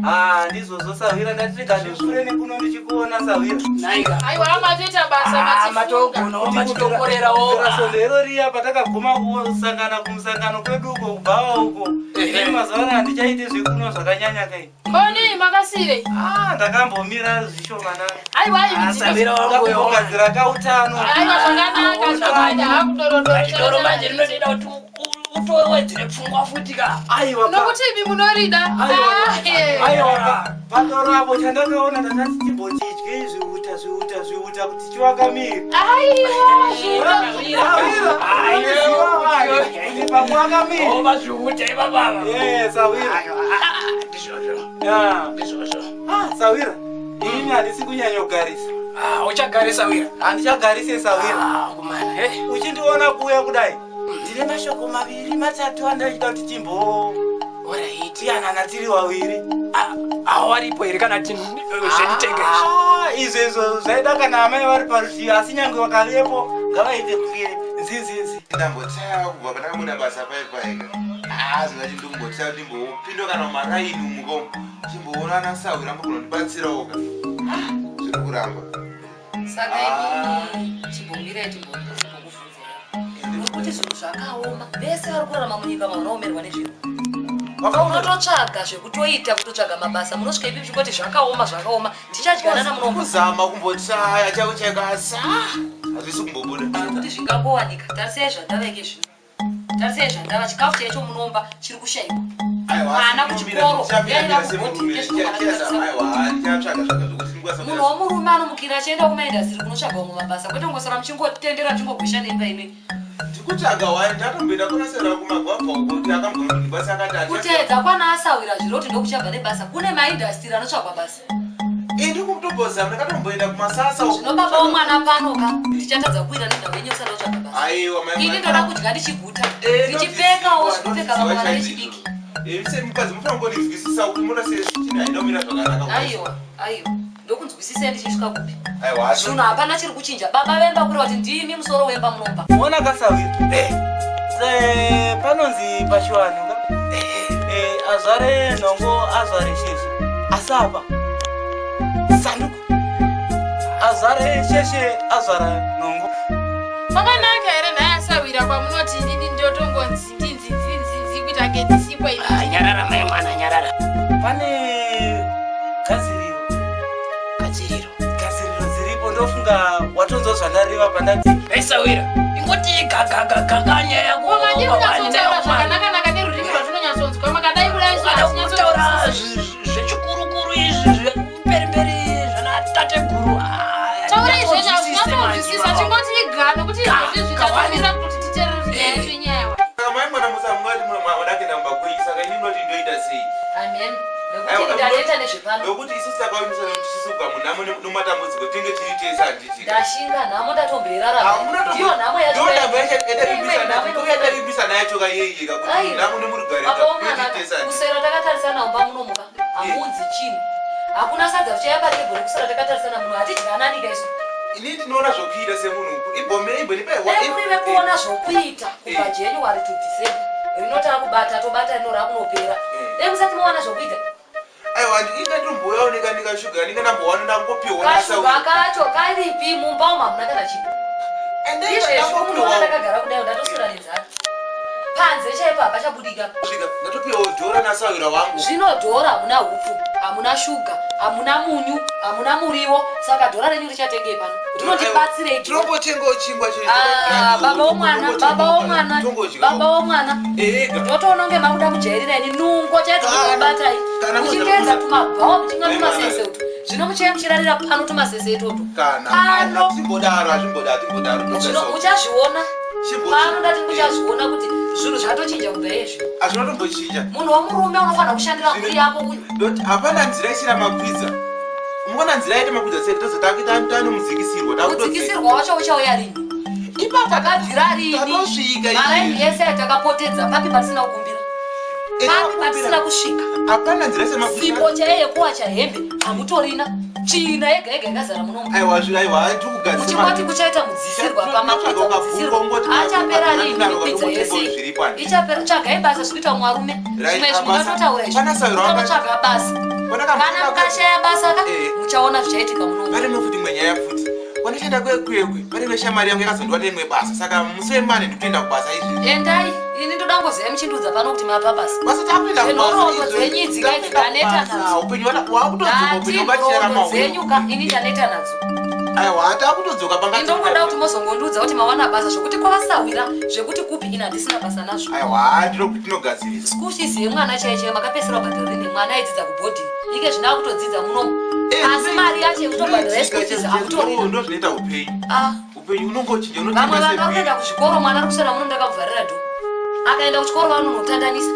Ah, ndizvozvo sahwira ndati rega ndipfuure nekuno ndichikuona sahwira. Naika. Aiwa matoita basa ah, matogonawo matitokorerawo. Svondo iro riya patakaguma kusangana kumusangano kwedu uko kubhawa uko. Ini mazuva ano handichaite zvekunwa zvakanyanya kai. Oni makasirei? Ah, ndakambomira zvishomanana. Aiwa aiwa. Ah, sahwira wangu yo. Kugadzira kautano. Aiwa zvakanaka zvakanaka hakudorodo. Doro manje rinotoita kuti utowedzere pfungwa futi ka aiwa nokuti imi munorida aiwa padoro apo chandakaona ndakati chimbochidye zviuta zviuta zviuta kuti chiwaka miri aiwa pakuwaka miri zviuta ivavava sawira ndizvozvo ndizvozvo sawira ini handisi kunyanyogarisa uchagarisa wira handichagarise sawira kumana uchindiona kuuya kudai ndine mashoko maviri matatu andaichida kuti timbo tiyanana tiri waviri awaripo here kana zvetitenge izvo izvo zvaida kana amai vari parutivi asi nyange vakavepo ngavaite kunge nzinzinzi Ndambotaya kubva pandakabuda basa pai paika. Ah, zvingati ndikumbotaya kuti ndimbopinda kana mumaraini umu komu. Chimboona ana sahwira ambogona ka. Zviri kuramba. Saka imimi chimbomirai timbokuvhunzai nokuti zvinhu zvakaoma vese vari kurarama munyika vanoomerwa nezvinhu unototsvaga zvekutoita kutotsvaga mabasa munosvika ipi muchingoti zvakaoma zvakaoma tichadyanana munomba Kuzama kumbotaya chako chaiko asi hazvisi kumbobuda. Zvekuti zvingangowanika tarisai zvandava ike zvino tarisai zvandava chikafu chaicho munomba chiri kushaiwa mwana kuchikoro yaenda kubhodhi munhu womurume anomukira achienda kumaindasiri kunotsvaga umwe mabasa kwete kungosara muchingotendera muchingogwesha nemba imwe Ndikutsvaga wani ndatomboenda kunasera kumagwavha uko kuti akambonondibasa akati ati. Kuteedza kwana asawira zviro kuti ndokuchabva nebasa kune maindastiri anotsvagwa basa. Ini kutombozama ndakatomboenda kumasasa uko. Zvino baba womwana pano ka tichatadza kuwira nenhau yenyu usada kutsvaga basa. Aiwa mai. Ini ndoda kudya ndichiguta ndichipfekawo zvinopfeka vamwe vana vechidiki. Imi semukadzi mufanira kundinzwisisa kuti muona sechini haina kumira zvakanaka. Aiwa aiwa ndokunzwisisai ndichisvika kupi. Aiwa Zvinhu hapana chiri kuchinja baba vemba kureva kuti ndimi musoro wemba munomba. Ona kasawira. Eh, panonzi pachiwanhu ka. Eh, azvare nhongo azvare sheshe. Asi apa sanduko. Azvare sheshe azvara nhongo. Kwakanaka here nhai asawira kwamunoti inini ndotongonzi ndinzi nzinzinzi kuita kunge ndisipo ini. Nyarara mai mwana nyarara. Pane gadziriro. Gadziriro. Gadziriro dziripo ndofunga watonzwa zvandareva pandati. Aisawira. Ingoti gagagagaga nyaya yako. Ko madii kunyatsotaura zvakanaka-naka nerurimi rwatinonyatsonzwa makadai kudai so Ukada kutaura hatinyatsonzwisisi. zvechikurukuru izvi zvemberimberi zvana tateguru. Taurai zvenyu hatinyatsonzwisisa chingoti igano kuti izvozvi zvitatomirira kuti titeerere kuti nyaya yacho inyaya yawa. Saka mai mwana musamungati mwana kuenda mumba kwenyu saka ini ndinoti ndoita sei? Amen. Nekuti ndaneta nezvepano. Nokuti isusu takavimbisana kuti tisu kubva munhamo nomatambudziko tinge tiri tese handiti. Ndashinga nhamo ndatomboirarama. Ndiyo nhamo yacho. Ndiyo nhamo yacho yatarimbisana yacho ka iyeye ka kuti nhamo nemurugare Baba womwana tiri tese handiti. kuswera takatarisana mumba munomuka hamuunzi chinhu. Hakuna sadza richauya patebhuru kuswera takatarisana muno hatidyanani ka isu. Ini ndinoona zvokuita semunhu imbomira imbonipa Dai muri vekuona zvokuita kubva January to December rino takubata tobata rino rakunopera. Dai musati mawana zvokuita. Aiwa inga ndomboyawo ndikanika shuga ndinga ndambowana ndangopiwa Kashuga kacho karipi mumba umu hamuna kana chinhu. Izvezvi munoona ndakagara kudai ndatoswera nenzara. Panze chaipo hapachabudika. Svika ndatopiwa dhora nasawira wangu. Zvino dhora hamuna hupfu, hamuna shuga, Hamuna munyu, hamuna muriwo, saka dhora renyu richatengei pano? Rinondibatsirei? Tinombotengawo chingwa che Ah, baba womwana, baba womwana, baba womwana. Ndotoona kunge makuda kujairira ini nungo chaidzo kubatai. Muchipedza tumabhawa muchimwa tumasese utu. Zvino muchauya muchirarira pano tumasese itoto. Kana Pano. hatimbodaro, hatimbodaro, hatimbodaro. Zvino muchazviona. Pano ndati muchazviona kuti zvinhu zvatochinja kubva izvi. Hazvina kutombochinja. Munhu womurume unofanira kushandira mhuri yako uyu. Ndoti hapana nzira isina makwidza. Muona nzira yaita makwidza sei tozo takuita tanomudzikisirwa Kudzikisirwa wacho uchauya rini? Ipapo takabvira rini? Tanosvika Maraini yese yatakapotedza papi patisina kukumbira. Papi patisina kusvika. Hapana nzira isina makwidza. Sipo chaiye yekuwacha hembe hamutorina. Tsvina yega yega yakazara munomu. Aiwa zviro aiwa tiri kugadzira. Muchingoti kuchaita mudzisirwa pamakwidza mudzisirwa. Achapera rini mikwidza yese? Ichapera tsvagai basa zvikuita mwarume. Zvimwe izvi mungatotaura izvi. Mutonotsvaga basa. Kana mukashaya basa ka muchaona zvichaitika munomu. Pane imwe futi imwe nyaya futi. Kwandishanda kwekwe pane imwe shamwari yangu yakazondiwa neimwe basa saka musi wemane ndikutoenda kubasa izvi. Endai, ini ndoda ngoziva muchindiudza pano kuti mapa basa. Basa takuenda kubasa Nhoroondo izvo. dzenyu idzi ka idzi ndaneta nadzo. Upenyu wakutodzoka upenyu Ndati wakachera nhoroondo maoko. dzenyu ka ini ndaneta nadzo. Aiwa takutodzoka panga. Indongoda kuti mozongondiudza kuti mawana basa zvekuti kwavasahwira zvekuti kupi ini handisina basa nazvo. Aiwa tinogadzirisa. School fees yemwana chaiyo chaiyo makapedzisira kubhadhara rini mwana aidzidza kuboarding ike zvino akutodzidza munomu. Asi mari yacho yekutobhadhara yeschool fees hamutorina. Ndo zvinoita upenyu. Ah. Upenyu unongochinja Vamwe unotenga vana vari sebhiri. kuenda kuzvikoro mwana ari kuswera muno ndakamuvharira dho. Akaenda kuchikoro vanonotandanisa.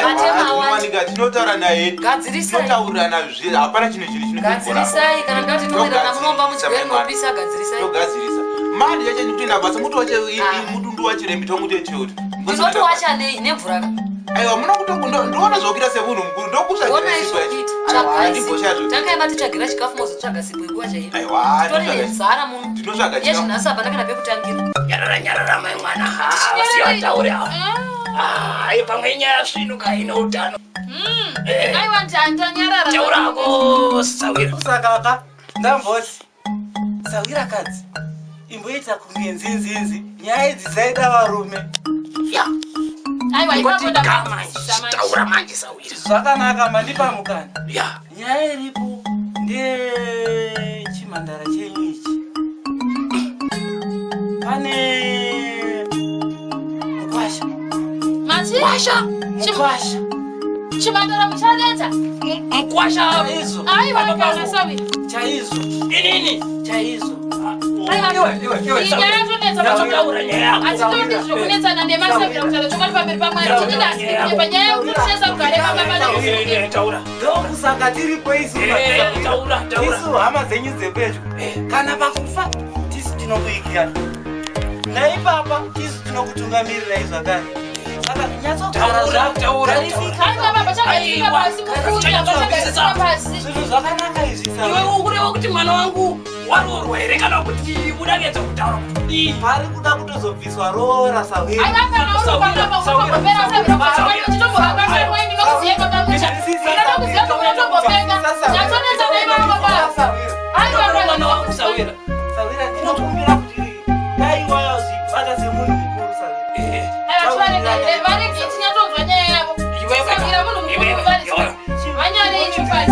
Matema awanda. Aiwa tinotaura naye. Gadzirisai. Tinotaurirana zve hapana chinhu chiri chino. Gadzirisai kana ndati towirirana munomba muchigwere munopisa gadzirisai. Togadzirisa. Mari yacho ndikutoenda basa muti wacho mutundu wacho rembi tomuti cheuti. Ndinoti wacha nei nemvura ka. Aiwa muno kuto ndoona zvokuita semunhu mukuru ndokusha Ona izvokuita. Tsvagai sipo. Tangai matitsvagira chikafu mozotsvaga sipo yekuwa chaiyo. Aiwa Titori nenzara muno. Ndinotsvaga Iye zvino nhasi hapana kana pekutangira. Nyarara nyarara mai mwana. Vasiya vataure ava. Ah, pamwe inyaya svinu ka ine utano. Aiwa ndanyarara. Taurako sawira. Saka ndamboti sawira kadzi imboita kunge nzinzinzi nyaya idzi dzaida varume. Aiwa ipapo Taura manje sawira. Zvakanaka mandipa mukana. Ya. Nyaya iripo ndechimhandara chenyu ichi. Pane mukwasha. Mati? Mukwasha. Mukwasha. Chimhandara muchanetsa. Mukwasha. Chaizvo. Aiwa kana sawira. Chaizvo. Inini. Chaizvo. Inyaya yatonetsa Taura nyaya yako. Hatitodi zvokunetsana nemasabira kutaura chokwadi pamberi pamwari. Tini ndasiye panyaya yekutisesa rugare pamba pano. Taura. Ndokusaka tiripo isu. Taura, taura. Isu hama dzenyu dzepedyo. Kana pakufa tisu tinokuigira. Naipapa tisu tinokutungamirirai zvakare. Saka nyatsogara Taura, zvako. taura, Garisika. Aiwa baba chagarisika pasi mukuta bachagarisika pasi. Zvinhu zvakanaka izvi Iwe Sawira. ukureva kuti mwana wangu waroorwa here kana kuti udakedza kutaura kuti kudii? Pari kuda kutozobviswa roora Sawira. Aiwa kana uri pamba unotombopera sabira kuti uchitombohamba pamwe ndinokuziya baba mucha. Ndinokuziya kuti unotombopenga. Nyatsonetsa naivavo baba. Aiwa Mwana kana wangu sawira. Sawira ndinokumbira kuti dai wazvibata semunhu mukuru Sawira. Aiwa tivarege varege tinyatsonzwa nyaya yavo. Sabira munhu mukuru vari. Vanyare ichokwadi.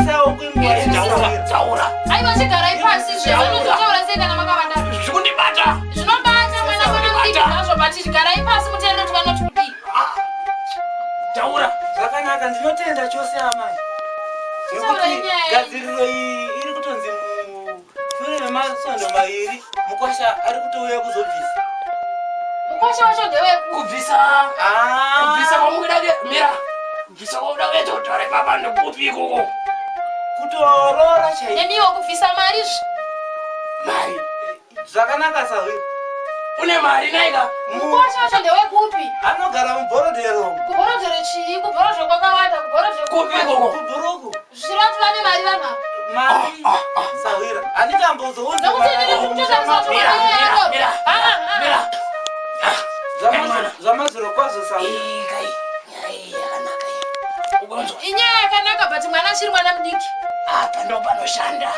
Taura, taura. Aiwa chigarai pasi zve vanozotaura sei kana makavadaro. Zvikundibata. Zvinobata mwana mwana mudiki zvazvo but chigarai pasi muteerere kuti vanoti kudii. Taura. Zvakanaka ndinotenda chose amai. Taura Nekuti nyaya. gadziriro iyi iri kutonzi mushure memasvondo mairi mukwasha ari kutouya kuzobvisa. Mukwasha wacho ndeweku. Kubvisa. Kubvisa kwamukuda ke mira. Kubvisa kwamukuda kuedza kutaura ipapa ndekupi ikoko? Kutoroora chaiko. Nemiwo kubvisa mari zve. Mari. Zvakanaka Sawira. Une mari naika. Mukwasha wacho ndewekupi? Anogara mubhorodhero. Kubhorodhero chii? Kubhorodhero kwakawanda, kubhorodhero Kupi ikoko? Kubhuruku. Zvirati vane mari vanhu ava. Mari. Sawira. Handitambozounza Nokuti inini ndikutotarisa kuti Mira, mwana mira, yaro. mira. Ah, ah, ah. Mira. Mwana. Zvamazviro kwazvo Sawira. Ikai. Nyaya iyi yakanaka iyi. Ugonzwa. Inyaya yakanaka but mwana achiri mwana mudiki. Apa ndo panoshanda.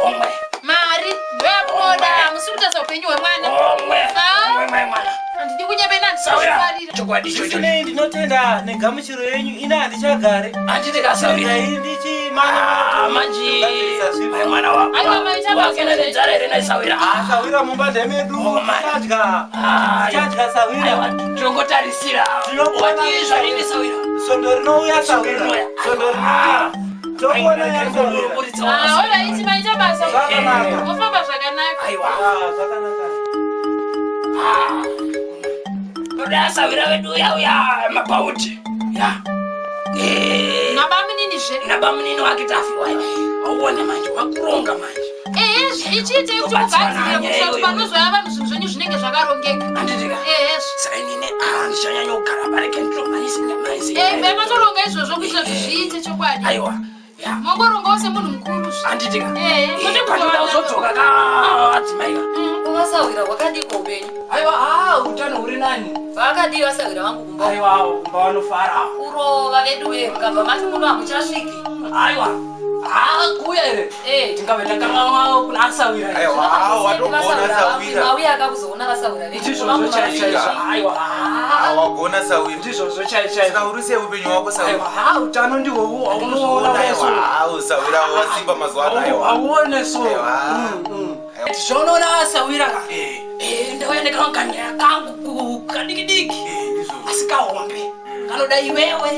Homwe. Mari ndoyamunoda. Musi kutarisa upenyu hwemwana. Homwe. Ah. Homwe mai mwana. Handidi kunyepena Sawira. handisazvifarira. Chokwadi ichocho. Zvisinei ndinotenda negamuchiro yenyu ina handichagare. Handiti kasawira. Regai ndichi Kumanya manje mwana wakena nenzara here naisawira sawira mumba ndemedu tichadya tichadya sawira tinongotarisira wati zvarini sawira sondo rinouya sawira sondo rinouya tokuona yasawira Alright, maita basa. Zvakanaka. Mofamba zvakanaka. Aiwa. Toda sawira wedu uya uya mabhauti ya Nabamunini zve. Nabamunini wake tafiwa auone manje wakuronga manje Ehe, ichiitei kuti mugadzirire kuitira kuti panozouya vanhu zvinhu zvenyu zvinenge zvakarongeka. Handitika. Ehe. Saka inini ndichanyanya kugara pareke nditomhaise Eh, matoronga izvozvo kuitira kuti zviite chokwadi. Aiwa. Mongorongawo semunhu mukuru zve. Handitika. Ehe, kwete panoda kuzova- kuzodzoka ka adzimai Vasawira wakadiko upenyu? Aiwa, haa utano huri nani. Vakadii vasawira vangu kumba? Aiwa, kumba vanofara. Kurova vedu we mukabva mati muno hamuchasviki. Aiwa, haa kuuya here? Tingave takanganwa kuna asawira. Aiwa, watogona sawira. Mauya akakuzoona vasawira vedu. Ndizvozvo chaizvo chaizvo. Aiwa. Wagona sawira. Ndizvozvo chaizvo chaizvo. Saka uri sei upenyu wako sawira? Aiwa, haa utano ndihwo haunoona Aiwa, sawira wasimba mazuva ano aiwa. Hauone so. Zvaunoona asawira ka. Ndauya nekakanyaya kangu kadiki diki. Asi kahombe. Kanoda iwewe.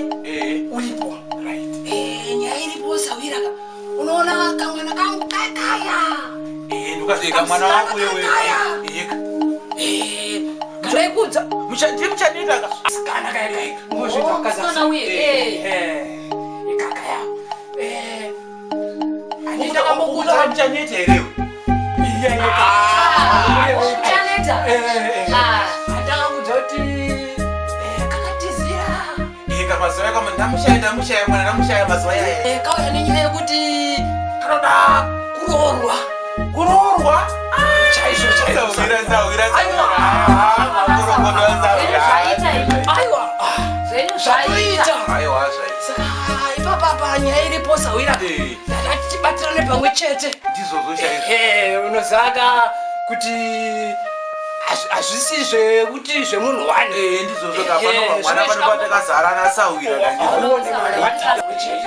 Uripo. Nyaya iripo sawira ka. Unoona kamwana kangu kakaya. Ndukazveka mwana wako iwe. Kadaikudza. Ndiye muchaneta ka. Asikana kaya kaya. Musikana uye, eh. Ikakaya. Ndakambokudza muchaneta here? Muchaneta. Ah. Andakakudza kuti kakatizira. Eka mazuva aka ndamushaya ndamushaya mwana ndamushaya mazuva aya. Kauya nenyaya yekuti kanoda kuroorwa. Kuroorwa? Chaizvo chaizvo. Sawira sawira sawira. Makorokoto sawira. Aiwa. Zvenyu zvatoita. Aiwa zvaita. Saka ipapapa nyaya iripo sawira. Ndati tibatirane pamwe chete. Ndizvozvo chaizvo. Unozaka kuti hazvisi zvekuti zvemunhu wani. Ndizvozvo ka pano mwana pano patakazara nasawira ka ndizvo.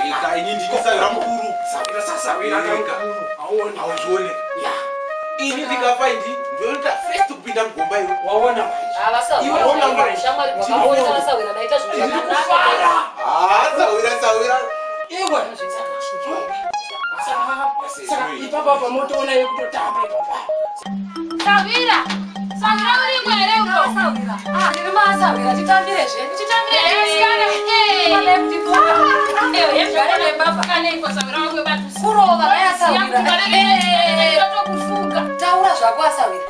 Eka ini ndini sawira mukuru. Sawira sasawira Eka. Hauzvione. Ini ndikafa indi ndoita first kupinda mugomba iwe. Waona Vasawira. Shamwari wakaona vasawira maita zvinhu zvakanaka. Ah, sawira sawira. Iwe. Saka ipapa pamotoona yekutotamba ipapa. Sawira. Sawira urimo here uko? Sawira. Ah, ndiri masawira titambire zve. Titambire asikana. Kurova vayasawira. Taura zvako asawira.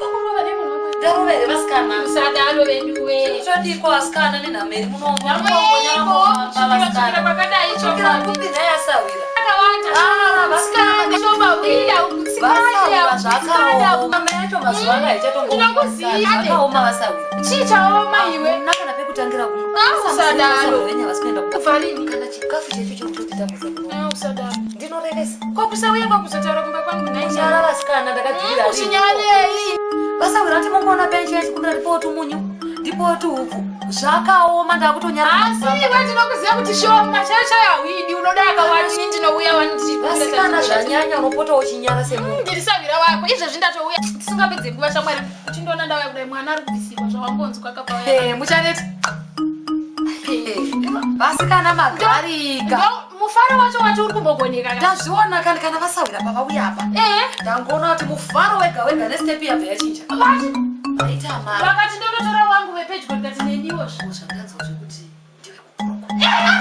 Ndarova here vasikana? Musadaro veduwe. Todiko vasikana nenhamo iri muno. Nhamoiko, kusvikira kwakadai chokwadi. Kupi nhai asawira? Akawanda. Ah, vasikana. Shoma wida ukutsikana. Vasawira zvakaoma. Mama yacho mazuva ano haichatongo. Ndinokuziya. Zvakaoma vasawira. Chii chaoma iwe? Hakuna kana pekutangira kuno. Ah, usadaro. Venye havasi kuenda Kubva rini? Kana chikafu checho chokutotitambudza kuno. Ah, usadaro. Ndinorevesa. Kwakusauya kwakuzotaura kumba kwangu nhai. Kunyara vasikana ndakabvira. Uchinyarei. Vasawira ati mungoona penshi yachikundira ndipo tumunyu ndipo tuhupfu zvakaoma ndakutonyara. Asi iwe ndinokuziva kuti shoma chaiyo chaiyo hauidi unoda akawanda ini ndinouya wani Vasikana zvanyanya unopota uchinyara semunhu. Ndiri sawira wako izvezvi ndatouya tisingapedze nguva shamwari uchindiona ndauya kudai mwana ari kubvisirwa zvawangonzwa Eh, muchaneta. Vasikana magarika. Mufaro wacho wacho uri kumbogoneka ka? Ndazviona kani kana vasawira pavauya apa. Ndangoona kuti mufaro wega wega nestepi yabva yachinja. Vati Vaita mari. vakati ndonotora wangu vepedyo ndikati neniwo zve. Zvandanzwa zvekuti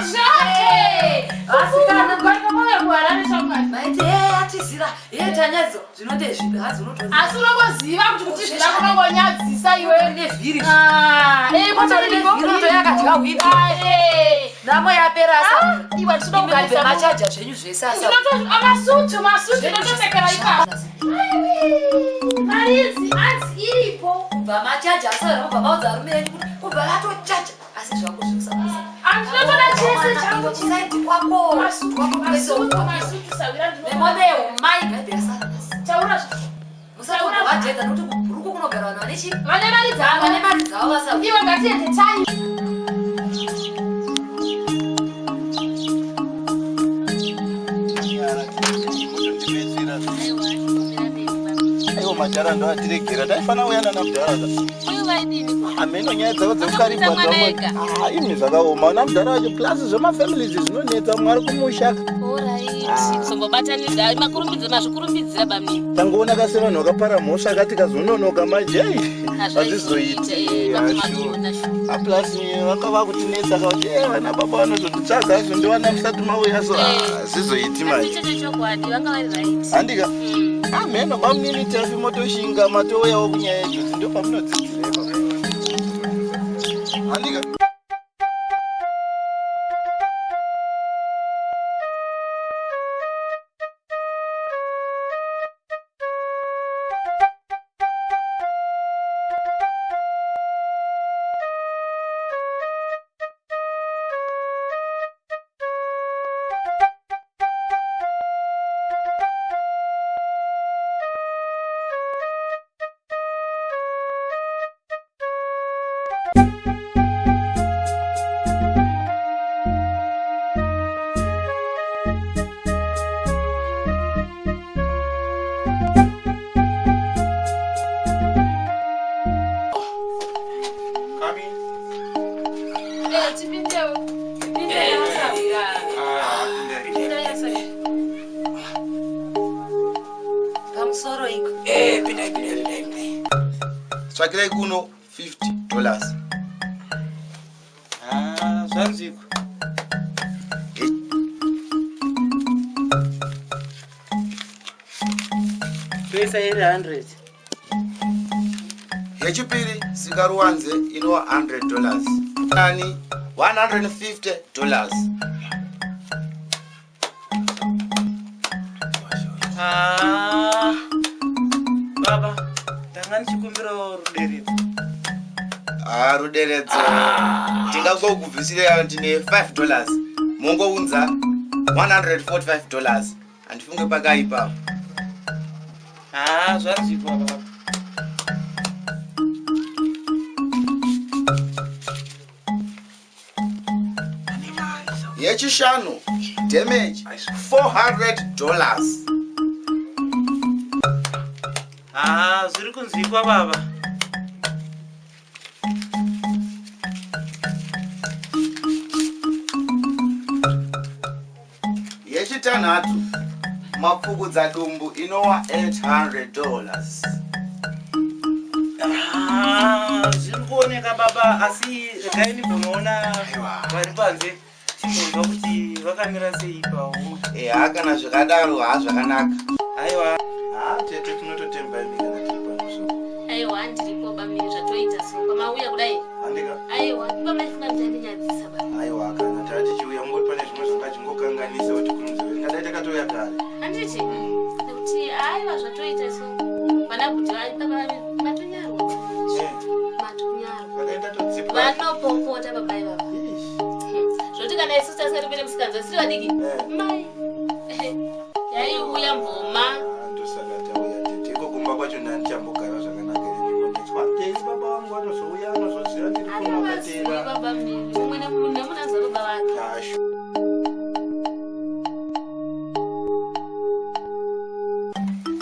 Zvake! Vasikana Kugarika kwauya kuHarare shamwari. Vaiti eh atizira. Eh tanyadzo zvinondezvipi hazi unotoziva. Asi unongoziva kuti kutizvira kunongonyadzisa iwe. Nevhiri. Ah, eh moto ririko. Nevhiri unotoyakadya hwindi. Ah, eh. Nhamo yapera asawira. Iwe tinoda kugarisa Imi machaja zvenyu zvese asawira. Ndinoto amasutu masutu ndinotopfekera ipapo. Maridzi anzi iripo. Kubva machaja asawira kubva maudza arume enyu kuti kubva vatochaja asi zvako zvekusakusa. Andinotoda chese changu chisaidi kwako. Masutu masutu masutu sawira ndinoda. Nemombe yeumai ngaibve yasara nhasi. Taura zva. Musatobva vajedza nekuti kubhuruku kunogara vanhu vane chii? Vane mari dzavo. Vane mari dzavo vasawira. Iwe ngatiende tai. Motondibetsera. Aiwa madhara ndoatiregera taifanira kuuya nana mudhara ka. Hameno nyaya dzavo dzekukaribwa dzamwe. Ah, imi zvakaoma ana mudhara wacho plus zvemafamilies zvinonetsa mwari kumusha. Sombobatanidza makurumbidza mazvikurumbidzira bamnini. Tangoona kase vanhu vakapara mhosva akati kazononoka manje hazvizoiti. Ah, plus vanga vakutinetsa kakuti eh, vana baba vanozotitsvaga zvondiwana musati mauya so hazvizoiti ah, manje. Handika. Ameno bamunini tafi motoshinga matouyawo kunyaya idzodzi ndopamunodzidzira ipapo. Handika. Pamusoro iko. Eh, pindai, pindai, pindai, pindai. Tsvakirai kuno 50 dollars. Ah, zvanziko. Toisa iri 100. Yechipiri sikaruwanze inova 100 dollars. Ani 150 dollars. Ah, baba ndanga ndichikumbirawo ruderedzo. Ah, ruderedzo. Ndingangokubvisira ndine 5 dollars. Mongounza 145 dollars. Handifunge pakaipa. Ah, zvanzwikwa baba. Yechishanu damage 400 dollars. Ah, zviri kunzwikwa baba. Yechitanhatu mapfukudza dumbu inowa 800 dollars. Ah, zviri kuoneka baba asi regai ndimbonoona vari panze timbonzwa kuti vakamira sei pahomwe. Eya kana zvakadaro haa zvakanaka. Aiwa. Haa tete tinototemba imi kana tiri pano so. Aiwa ndiripo bamnini zvatoita so pamauya kudai. Handika. Aiwa ipa maifunga muchandinyadzisa ba. Aiwa kana tatichiuya mungoti pane zvimwe zvanga chingokanganisa kuti kurumbidzwa tingadai takatouya kare. Handiti? Nekuti aiwa zvatoita so vana bhuti baba matonyarwa. Eh. Matonyarwa. Vakaita todzipwa. Vanopopota baba ivava. Zvoti kana isu tasati pene musikanzwa siri vadiki. Eh. Mai. Yaiuya mboma. Ndosaka tauya tete. Iko kumba kwacho ndandichambogara zvakanaka here ndimbonetswa. Tei baba vangu vanozouya anozoziva ndiri kuno Anovazivi akatera. baba mnini. Mumwe nemunhu anozwa baba vake. Ashu.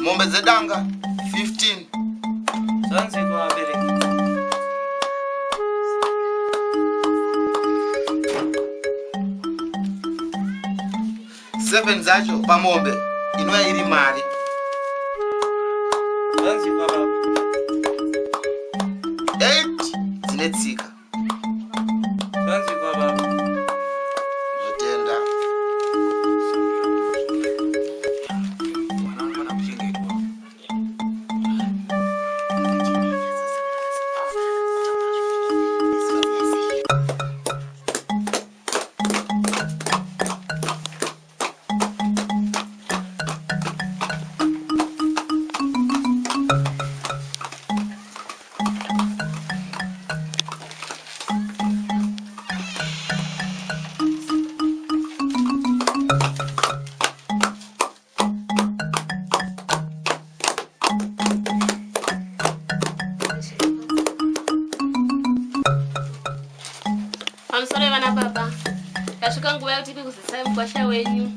Mombe dzedanga 15. Zvanzwikwa vabereki. Seven dzacho pamombe inouya iri mari. Zvanzwikwa baba. 8 dzine tsika. Zvanzwikwa baba. Ndotenda. Pamusoro vana baba, tasvika nguva yekuti tikuzisai mukwasha wenyu.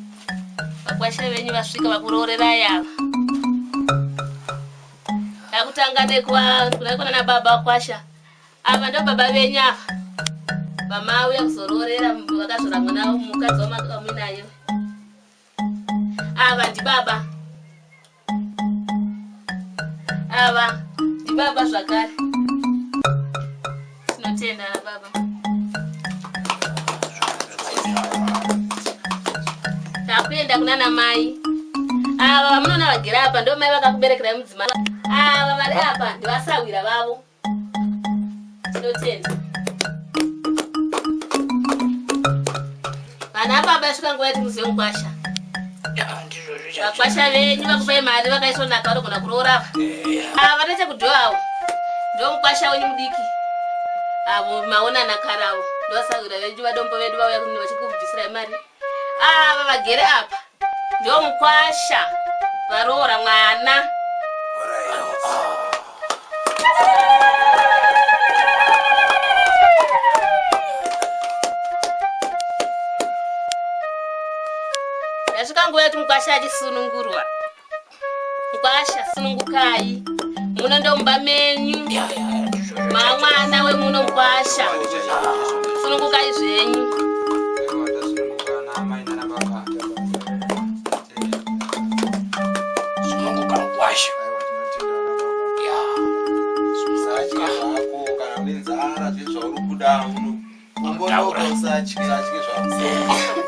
Vakwasha venyu vasvika vakuroorerai ava. Takutanga nekuva kuna baba kwasha. Ava ndo baba venyu ava. Vamauya kuzoroorera vakazvara mwana mukadzi wamuinaye. Ava ndibaba. Ava ndibaba zvakare. Tinotenda baba. Takuenda kunana mai. Ava vamunoona vagere apa ndo mai vakakuberekerai mudzimai. Ava vari apa ndivasahwira vavo. Tinotenda. Vana baba svika nguva yati muzive mukwasha. Vakwasha venyu vakupai mari vakaisvonaka vanogona kuroora ava. Ava vane avo ndo mukwasha wenyu mudiki. Avo maonana kare avo ndovasahwira venyu vadombo vedu vauya kuni vachikubvisirai mari. Ava vagere apa ndo mukwasha varoora mwana. Yasvika nguva yekuti mukwasha achisunungurwa. Mukwasha sunungukai. Muno ndomba menyu. Mamwana wemuno mukwasha. Sunungukai zvenyu. Sununguka mukwasha. Usatye zvako kana une nzara zve zvauri kuda umbonoka usatye usatye zvako.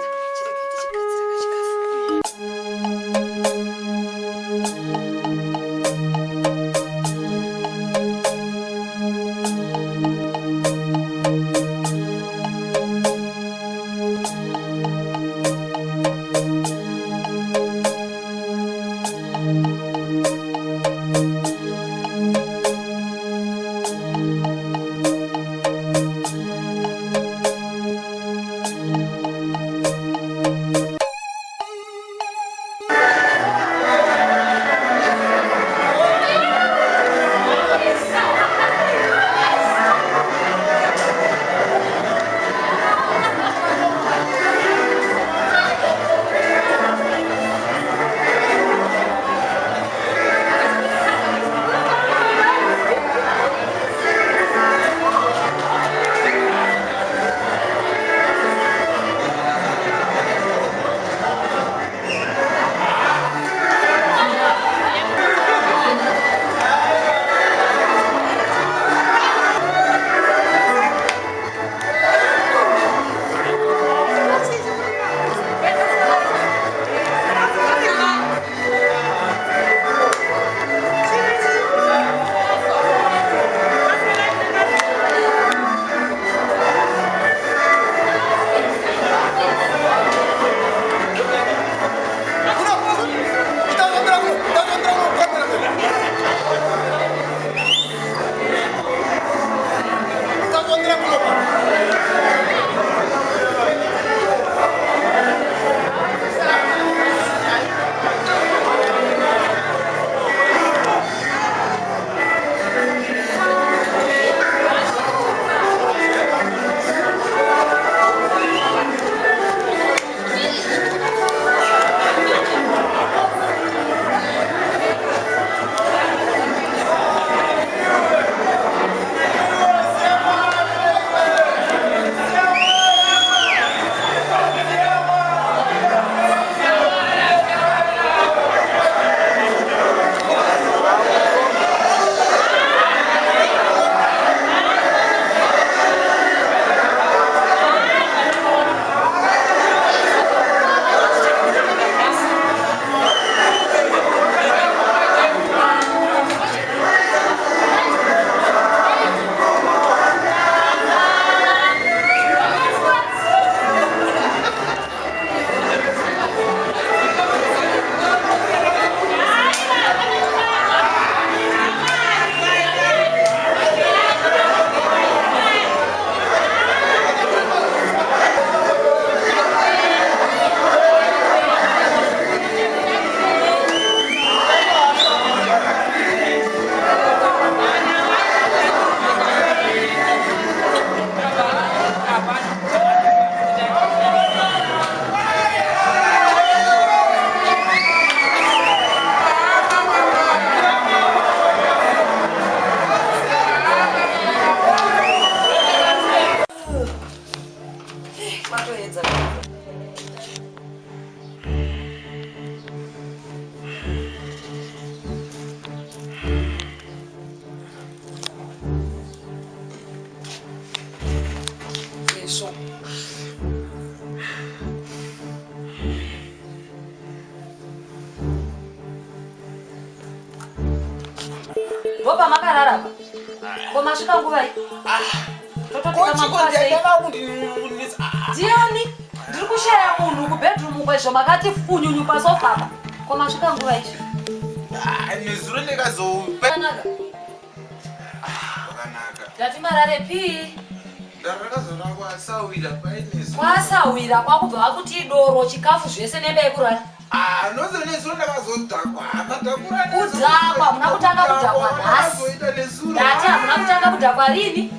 Ndopamakarara apa. Ko masvika nguvai? Ndiani? Ndiri kushaya munhu kubedroom uko izvo makati funyunyu pasofa apa. Ko masvika nguva izvi? Ah, nezuro ndikazokanaka. Ah, Ndati marare pii? Ndakazorara kwasawira painezuro. Kwasawira kwakubva vakuti doro chikafu zvese nemba yekurara. Ah, nozo nezuro ndakazodhakwa. Madhakura Kudhakwa hamuna kutanga kudhakwa nhasi. Ndati hamuna kutanga kudhakwa rini?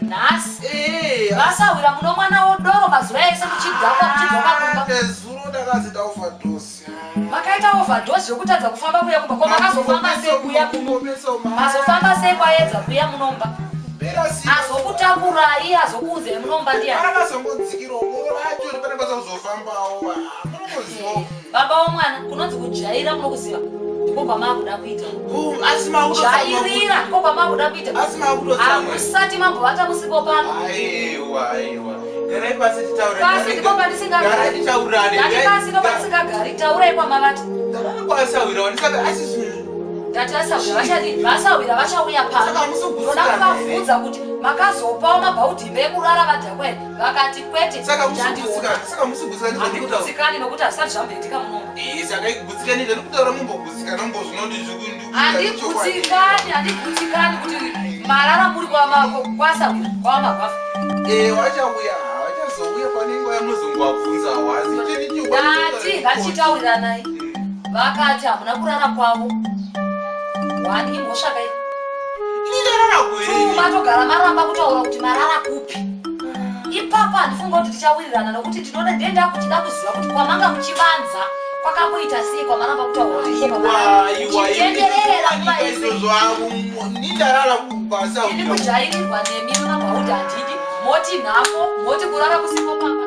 Nhasi. Eh, Vasawira muno mwana wodoro mazuva ese muchidhakwa muchidzoka kumba. Nezuro ndakazoita overdose. Makaita overdose yekutadza kufamba kuya kumba. Ko makazofamba sei kuya kuno? Mazofamba sei kwaedza kuya munomba? Azokutakurai azokuudzai munomba ndiani? Akazongodzikirawo racho pane pasazofambawo. Munoziva. Baba womwana kunonzi kujaira munokuziva ndiko kwamaakuda kuita. Jairira ndiko kwamaakuda kuita. Hamusati mambovata musipo pano. Aiwa aiwa. Garai pasi titaure. Pasi ndipo pandisingagari. Garai titaurane. Ndati pasi ndipo pandisingagari. Taurai kwamavata. Kwasawira wandisaka asi zvinhu Ndati vasawira vachadii? Vasawira vachauya pano. Ndoda kuvabvunza kuti makazopawo mabhaudhi imba yekurara vadhakwa here? Vakati kwete. Saka musugutsikana, saka musugutsikana Handikutsikani nokuti hazvisati zvamboitika munomu. Eh, saka igutsikani ndani kutaura mumbogutsikana mumbozvinoti zvikundu. Handikutsikani, handikutsikani kuti marara muri kwasawira kwamagwafa. Eh, wachauya, wachazouya pane nguva yamunozongowabvunza asi chini chokwadi. Ndati ngatichitauriranai. Vakati hamuna kurara kwavo. One imhosva kai. Two matogara maramba kutaura kuti marara kupi. Ipapo handifunga kuti tichawirirana nokuti ndinoda ndenda kuchida kuziva kuti kwamanga muchivanza kwakamboita sei kwamaramba kutaura kuti ndiko kwamarara. Chitendererera nguva yese. Nindarara kubasa. Ini kujairirwa nemi mabhaudhi handidi. Moti nhamo, moti kurara kusipo pamba.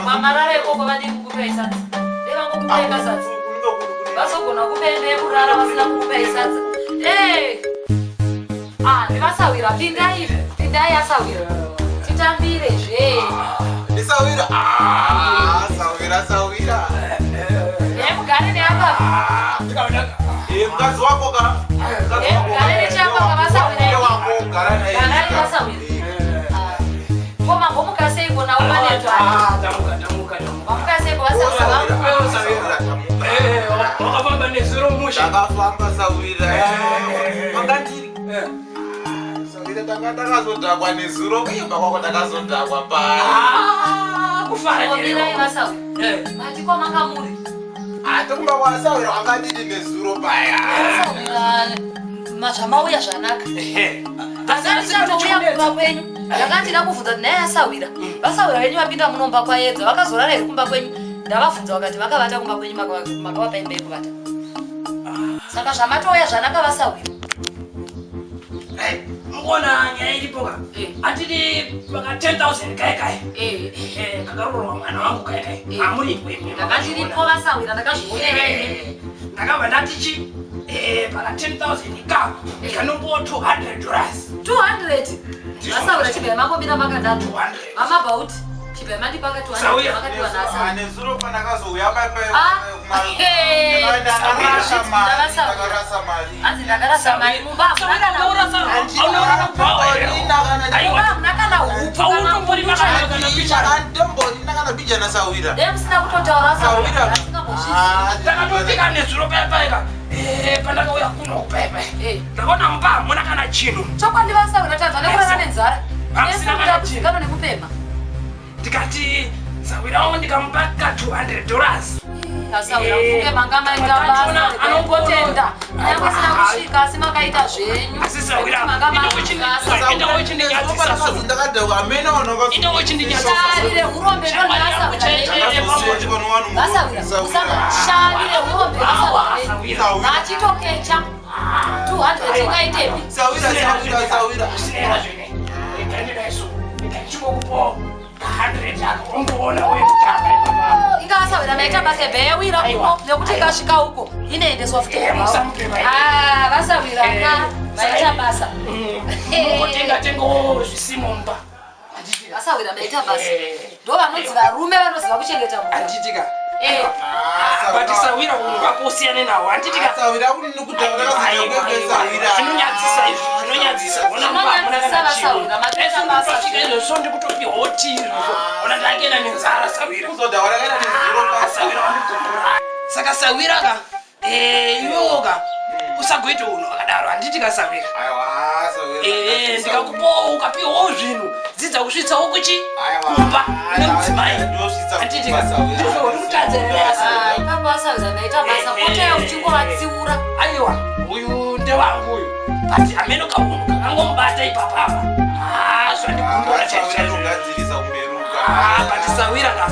Mamarara ikoko vadii kukupai sadza? Devangokupai kasadza. Vazogona kupai ndekurara vasina kukupai sadza. Eh. Ah, ndivasawira pindai, pindai asawira. Titambire zve. Ndisawira. Ah, sawira sawira. Eh, mugare neapa. Eh, mukadzi wako ka. Eh, mugare nechapa kavasawira. Wako gara naye. Gara nevasawira. Ko mambomuka seiko nawo manetwa? Ah, tamuka tamuka tamuka. Mamuka seiko vasawira? Eh, wakafamba nezuro mushe. Ndakafamba sawira. Makandiri. Sawira tanga takazodhakwa nezuro kuimba kwako takazodhakwa paya. Ah, kufara Omirai vasawira. Mati kwamanga muri. Atokumba kwasawira wakadini nezuro paya. Vasawira zvamauya zvanaka. Ndakatouya kumba kwenyu. Ndakandida kuvhunza kuti nhai asawira. Vasawira venyu vapinda munomba kwaedza vakazorara here kumba kwenyu? Ndavavhunza vakati vakavata kumba kwenyu makavapa imba yekuvata. Saka zvamatouya zvanaka vasawira. Mukuona nyaya iripo ka? Atidi paka 10000 kai kai. Eh, kakarorwa mwana wangu kai kai. Amuripo imwe. Ndakandiripo vasawira ndakazvionera ini. Ndakabva ndati chi eh paka 10000 ka ikanombowa 200 dollars. 200. Vasawira chibhai mangomira makadaro. Mama Bauti chibhai mandipaka 200 makatiwa nhasi. Nezuro pandakazouya paya Ah, hey. ndakarasa mari. Hanzi ndakarasa mari mumba hamuna kana Mumba hamuna kana huku kana Andomborina kana bijana sawira. Dai musina kutotaura Sawira. Ndakatofika nezuro paya paya ka. Eh, pandakauya kuno paya paya. Ndakaona mumba hamuna kana chinhu. Chokwadi vasawira tanzwa nekurara nenzara. Hamusina Nese kana kutambudzikana nekupemha. Ndikati sawira wangu ndikamupa ka 200 dollars. Asawira mufunge manga maita basa anongotenda. Nyangwe sina kusvika asi makaita zvenyu. Asi sawira, Nekuti manga maita Ndakadhakwa amene vanhu Shavi rehurombe ndonasawira. Vasawira. Usanga shavi rehurombe vasawira. Vachitokecha. 200 ingaitepi? Sawira sawira sawira. Ingavasawira maita basa yabva yawira uko nekuti ikasvika uko inoendeswa futi Eh, kumba. musamupe Ah, vasawira ka maita basa. Unongotenga tengawo zvisimo mumba. Vasahwira maita basa. Ndo vanonzi varume vanoziva kuchengeta mhuri. Handitika. But sahwira unhu hwako usiyane nawo. Handitika. Sahwira kuti ndikutaura Zvinonyadzisa izvi, zvinonyadzisa. Ona mumba hamuna Zvinonyadzisa kana chiro. vasahwira, maita basa. Svika izvozvo ndikutopiwa tii izvozvo. Ona ndakaenda nenzara sahwira. Kuzoda wakaenda nenzara. Sahwira wandigumbura. Saka sahwira ka iwewo ka usagoita unhu wakadaro handiti ka sahwira. Ndikakupawo ukapiwawo zvinhu dzidza kusvitsawo kuchi kumba nemudzimai handiti ka ndizvo uri kutadza here Ah, ipapo vasahwira maita basa. Potai uchingovatsiura. Aiwa, uyu ndewangu uyu but ameno kaunhu kakangomubata ipapapa zvandigumbura chaizvo chaizvo. But sahwira ka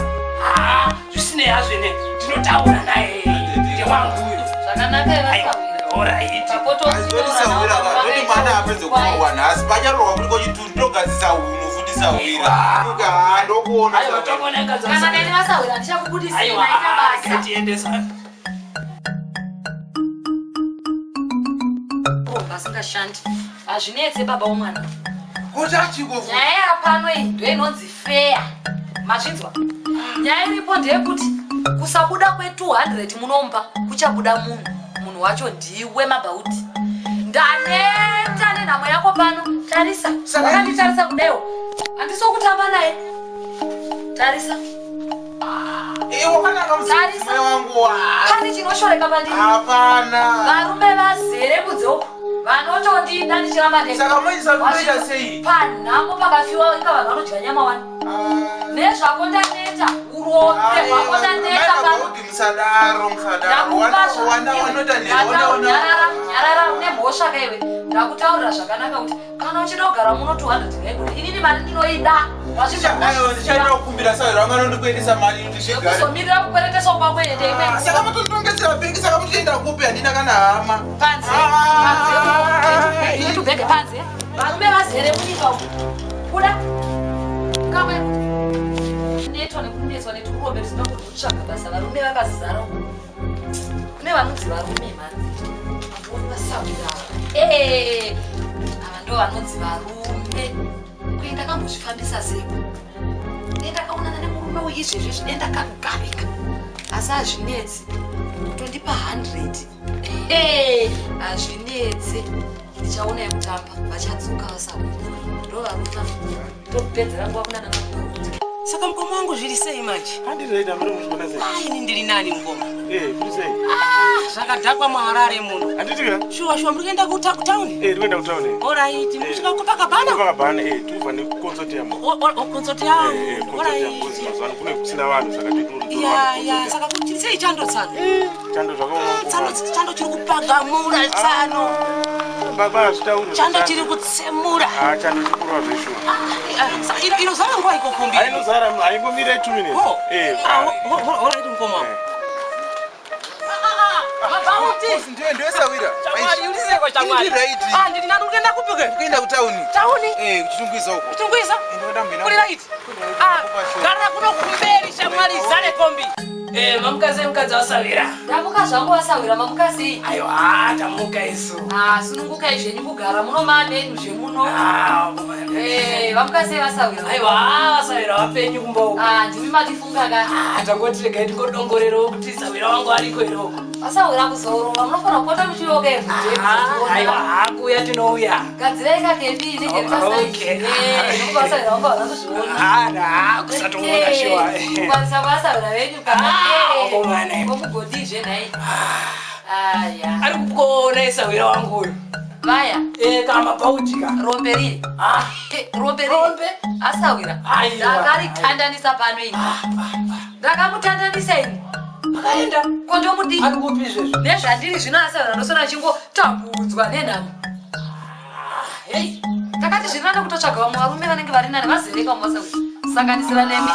zvisinei hazvo ine ndinotaura naye ndewangu uyu. Zvakanaka vasahwira. Alright. Sahwira ka ndoti mwana apedze kurohwa nhasi pacharohwa kuti kochituru ndogadzisa hunhu futi sahwira. Ndokuona. Kana neni vasahwira ndichakubudisei maita basa. Tiendesa. Vasingashandi. Hazvinetse baba womwana. Kuti achiko Nyaya yapano iyi ndo inonzi feya. Mazvinzwa? Nyaya iripo ndeyekuti kusabuda kwe200 munomba kuchabuda munhu. Munhu wacho ndiwe mabhauti. Ndaneta nenhamo yako pano. Tarisa. Wakanditarisa kudaiwo. Handisi wokutamba naye. Tarisa. Wakanaka mudzimai wangu. Pane chinoshoreka pandiri. Hapana. Varume vazere kunze uku vanotondida ndichiramba ndega. Saka moisa kunoita sei? Panhamo pakafiwa inga vanhu vanodya nyama wani. Nezvako ndaneta, urombe hwako ndaneta pano. Kuti musadaro musadaro. Ndakupa Wana wanoita ne wana nyarara, nyarara, une mhosva ka iwe. Ndakutaurira zvakanaka kuti kana uchida kugara muno 200 ngaikuti inini mari ndinoida. Aiwa ndichaenda kukumbira sahwira wangu anondikuendesa mari kuti zvigare. Kuzomirira kukwereteswa kwako ende imwe. Saka mutonditongetsera bhengi saka mutoenda kupi handina kana hama. Panze, panze, tubhege panze. Varume vazere munyika umu. Kuda kamwe netwa nekunetswa neturombe tusina kuti kutsvaga basa. Varume vakazara umu. Kune vanonzi varume mani. Vanhu vasahwira ava. Ava ndo vanonzi varume. Kuye ndakambozvifambisa sei? Dai ndakaonana nemurume uyu izvezvi izvi dai ndakagarika. Asi hazvinetsi. Kutondipa 100. Hazvinetsi. Ndichaona yekutamba vachadzoka vasahwira. Ndo varume. Topedzera nguva kunana mabhauti. Saka mukoma wangu zviri sei manje? Handizoita muri muzviona sei? Ah, ini ndiri nani mukoma. Kuri sei? Ah, zvakadhakwa muHarare muno. Handiti ka? Shuwa shuwa muri kuenda kutauni? Tiri kuenda kutauni. Alright, muri kusvika kuPakabana? Kupakabana, tiri ne concert yamo. Concert yamo. Concert yamo because mazuva ano kune kusina vanhu saka tiri Ya ya, saka chiri sei chando tsano? Chando zvakaoma. Tsano chando chiri kupagamura tsano. Baba hazvitauri. Chando chiri kutsemura. Ah, chando chiri kurova zveshuwa. Saka inozara nguva iko kombi? Inozara haingomire 2 minutes. Alright mukoma. Ndiwe ndiwe sahwira. Shamwari, uriseko shamwari. Ndiri right. Ah, ndiri nani uri kuenda kupi ke? Kuenda kutauni. Tauni? Kuchitungwiza uko. Kuchitungwiza? Uri right. Ah, gara kuno kumberi shamwari zare kombi. Mamuka sei mukadzi wasahwira? Ndamuka zvangu vasahwira, mamuka sei? Aiwa, tamuka isu. Ah, sunungukai zvenyu kugara muno maamenyu zvemuno. Vamuka sei vasahwira? Aiwa, vasahwira vapenyu kumba uko. Ah, ndimi matifunga ka. Ah, tangoti regai tingodongorerewo kuti sahwira wangu ariko here uko. Vasahwira kuzorora, munofanira kupota muchiyoka everyday. Aiwa, hakuuya tinouya. Gadzirai kakebi inenge iri paside. Nokuti vasahwira vangu havana kuzviona. Ah, kusatoona shuwa. Kukwanisa vasahwira venyu kana. Wakomana. Vomugodhizve nhai. Aya. Ari kukuona isahwira wangu uyu. Vaya. Kama bauti ka. Rombe riri. Rombe riri. Rombe. Asahwira. Aiwa. Ndakaritandanisa pano ini. Ndakamutandanisa ini. Akaenda. Ko ndomudii? Ari kupi izvezvo? Nezvandiri zvino asahwira ndosona ndichingotambudzwa nenhamo. Hei, takati zviri nani kutotsvaga vamwe varume vanenge vari nani vazereka vamwe vasahwira. Sanganisira nemi.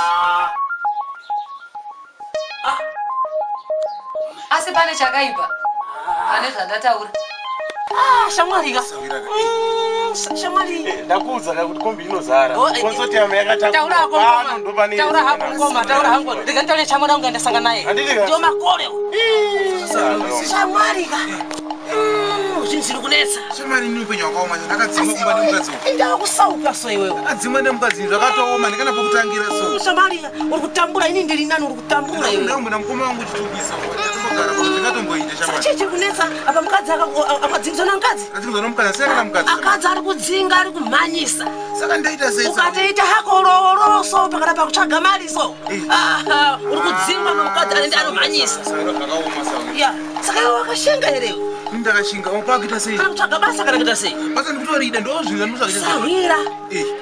Asi pane chakaipa pane zvandataura. Ah, shamwari ka. Shamwari. Ndakuudza ka kuti kombi inozara. Oh, Concert yamo yakatakura. Taura hako Pano mukoma. ndopane. Taura hako mukoma, taura hako. Rega nditaure shamwari wangu andasangana naye. Handiti ka? Ndiyo makore. Shamwari ka. Pano zvinhu zviri kunetsa. Shamari ini upenyu hwakaoma ndakadzimwa kumba nemukadzi uyu. Indawa kusauka so iwewe. Ndakadzimwa nemukadzi zvakatooma ndikana pokutangira so. Shamari uri kutambura ini ndiri nani uri kutambura iwe. Ndakambona mukoma wangu chitubisa. Ndakambogara pano ndakatomboita shamari. Chii chiri kunetsa apa mukadzi akadzingiswa namukadzi? Akadzingiswa nomukadzi asi kana mukadzi. Akadzi ari kudzinga ari kumhanyisa. Saka ndaita sei? Ukatoita hako rooro so pakana pakutsvaga mari so. Aha, uri kudzingwa nomukadzi anenge anomhanyisa. Saka zvakaoma saka. Ya, saka iwe wakashinga here iwe? Ndakashinga, wakuita sei? Kana kutsvaga basa kana kuita sei? Basa ndikutorida ndo zvinhu zvandinotsvaga. Sahwira,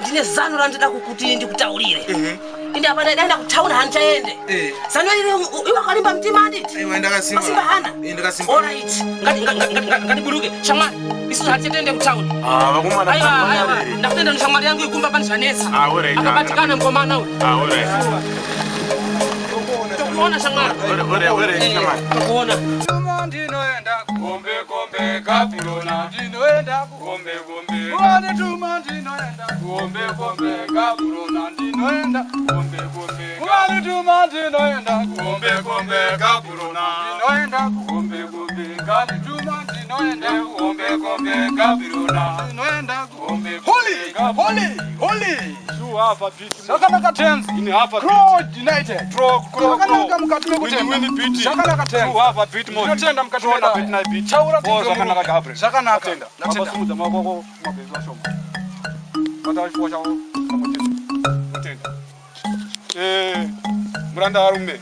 ndine zano randida kukuti ndikutaurire. Inde apa ndaenda kutaura handichaende. Zano iri iwe wakalimba mtima handiti? Aiwa ndakasimba. Masimba hana? Ndakasimba. Alright. Ngatiburuke. Shamwari, isusu hatichaende kutaura. Ah, vakomana. Aiwa, aiwa. Ndakutenda neshamwari yangu ikumba pane zvanetsa. Ah, alright. Akabatikana mukomana uyu. Ah, alright. Tokuona shamwari. Alright, alright, shamwari. Tokuona. Ndinoenda kombe kombe kapurona ndinoenda kombe kombe wanituma ndinoenda kombe kombe kapurona ndinoenda kombe kombe wanituma ndinoenda kombe kombe kapurona ndinoenda kombe kombe kanituma ndinoenda kombe kombe kapurona ndinoenda kombe Holy, holy, holy. Zvakanaka tenzi. Grow United. Zvakanaka mukati mekutenda. Zvakanaka tenzi. Ndinotenda mukati medare. Chaura tinzwe murume. Zvakanaka. Ndatenda. Muranda varume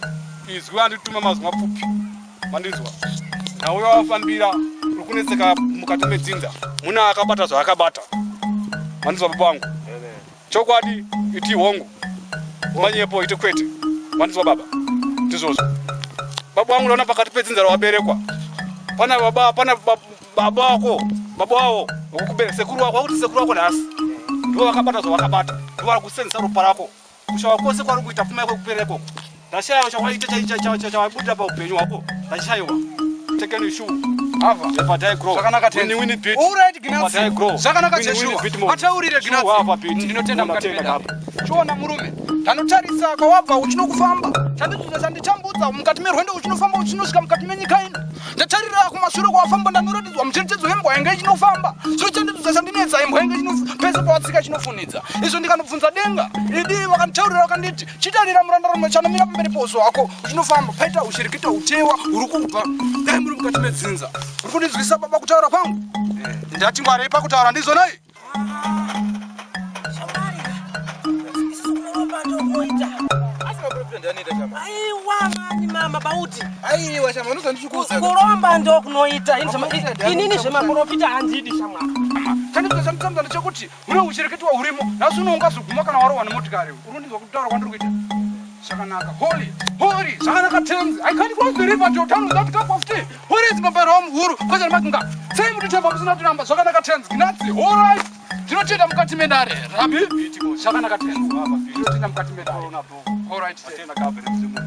izwi andituma mazwi mapfupi mandinzwa nauya wafambira uri kunetseka mukati medzinza muna akabata zvaakabata mandinzwa baba vangu chokwadi iti hongu manyepo iti kwete mandinzwa baba ndizvozvo baba vangu ndaona pakati pedzinza rawaberekwa pana baba pana baba wako baba wavo vekukubereka sekuru wako vakuti sekuru wako nhasi ndivo vakabata zvavakabata ndivo vari kusenzesa ropa rako kushaya kwose kwari kuita pfuma yako kupera ikoko ndashaiwa chawaita chawabuda paupenyu hwako ndachishaiwa tekeni shu Hava. Zvakanaka Alright, Gnatsi. Zvakanaka Joshua. Ataurire Gnatsi. Ndinotenda mukati medare. Chiona murume. Ndanotarisa kwawabva uchinokufamba. Chandidzuza chanditambudza mukati merwendo uchinofamba uchinosvika mukati menyika ino. Ndatarira kumashure kwawafamba ndanoratidzwa mucherechedzo wembwa yange ichinofamba. Zvino chandidzuza chandinetsa imbwa yange pese pawatsika chinofunidza. Izvo ndikanobvunza denga. Idi vakanditaurira vakanditi chitarira murandarume chanomira pamberi pouso hwako uchinofamba paita ushirikita utewa uri kubva. Dai muri mukati medzinza. Uri kundinzwisa baba kutaura kwangu? Ndati ngwarei pakutaura ndizvo nei? Aiwa mani mama bauti. Aiwa shama unozondikuudza. Kuromba ndo kunoita. Inini zvemaprofita handidi shamwari. Chandidzuza chanditambudza ndechekuti une uchireketwa hurimo nhasi uno ungazoguma kana warohwa nemotikari uri kundinzwa kutaura kwandiri kuita zvakanaka holy holy zvakanaka tenzi i can't cross the river jordan without cup of tea holy is mabara wamuhuru kwazana makunga sei mutitemba musina tiramba zvakanaka tenzi gnatsi alright ndinotenda mukati medare rabi zvakanaka tenzi ndinotenda mukati medare alright Atenda Gabriel mzimu.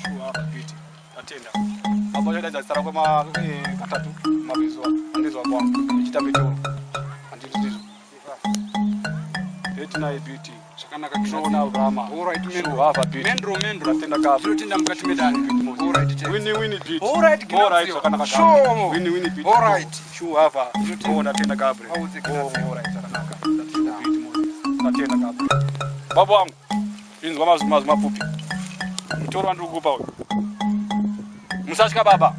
Sure beat. Atenda. Baba chadaidza zita rako ma katatu mabizwa. Andizwa kwangu. Ndichita mitoro. Anditi ndizvo. Beat na beat. Zvakanaka Shona Rama. Alright Sure have beat. Mendro mendro. Atenda Gabriel. Ndinotenda mukati medare. Alright tenzi. Winnie winnie beat. Alright Alright Gnatsi. zvakanaka. Sure. Winnie winnie beat. Alright. Sure have. Oh ndatenda Gabriel. Oh alright zvakanaka. Ndatenda beat Moses. Ndatenda Gabriel. Baba wangu. Inzwa mazwi mazwi mapfupi. Mutoro wandiri kukupa uyu. Musatya baba.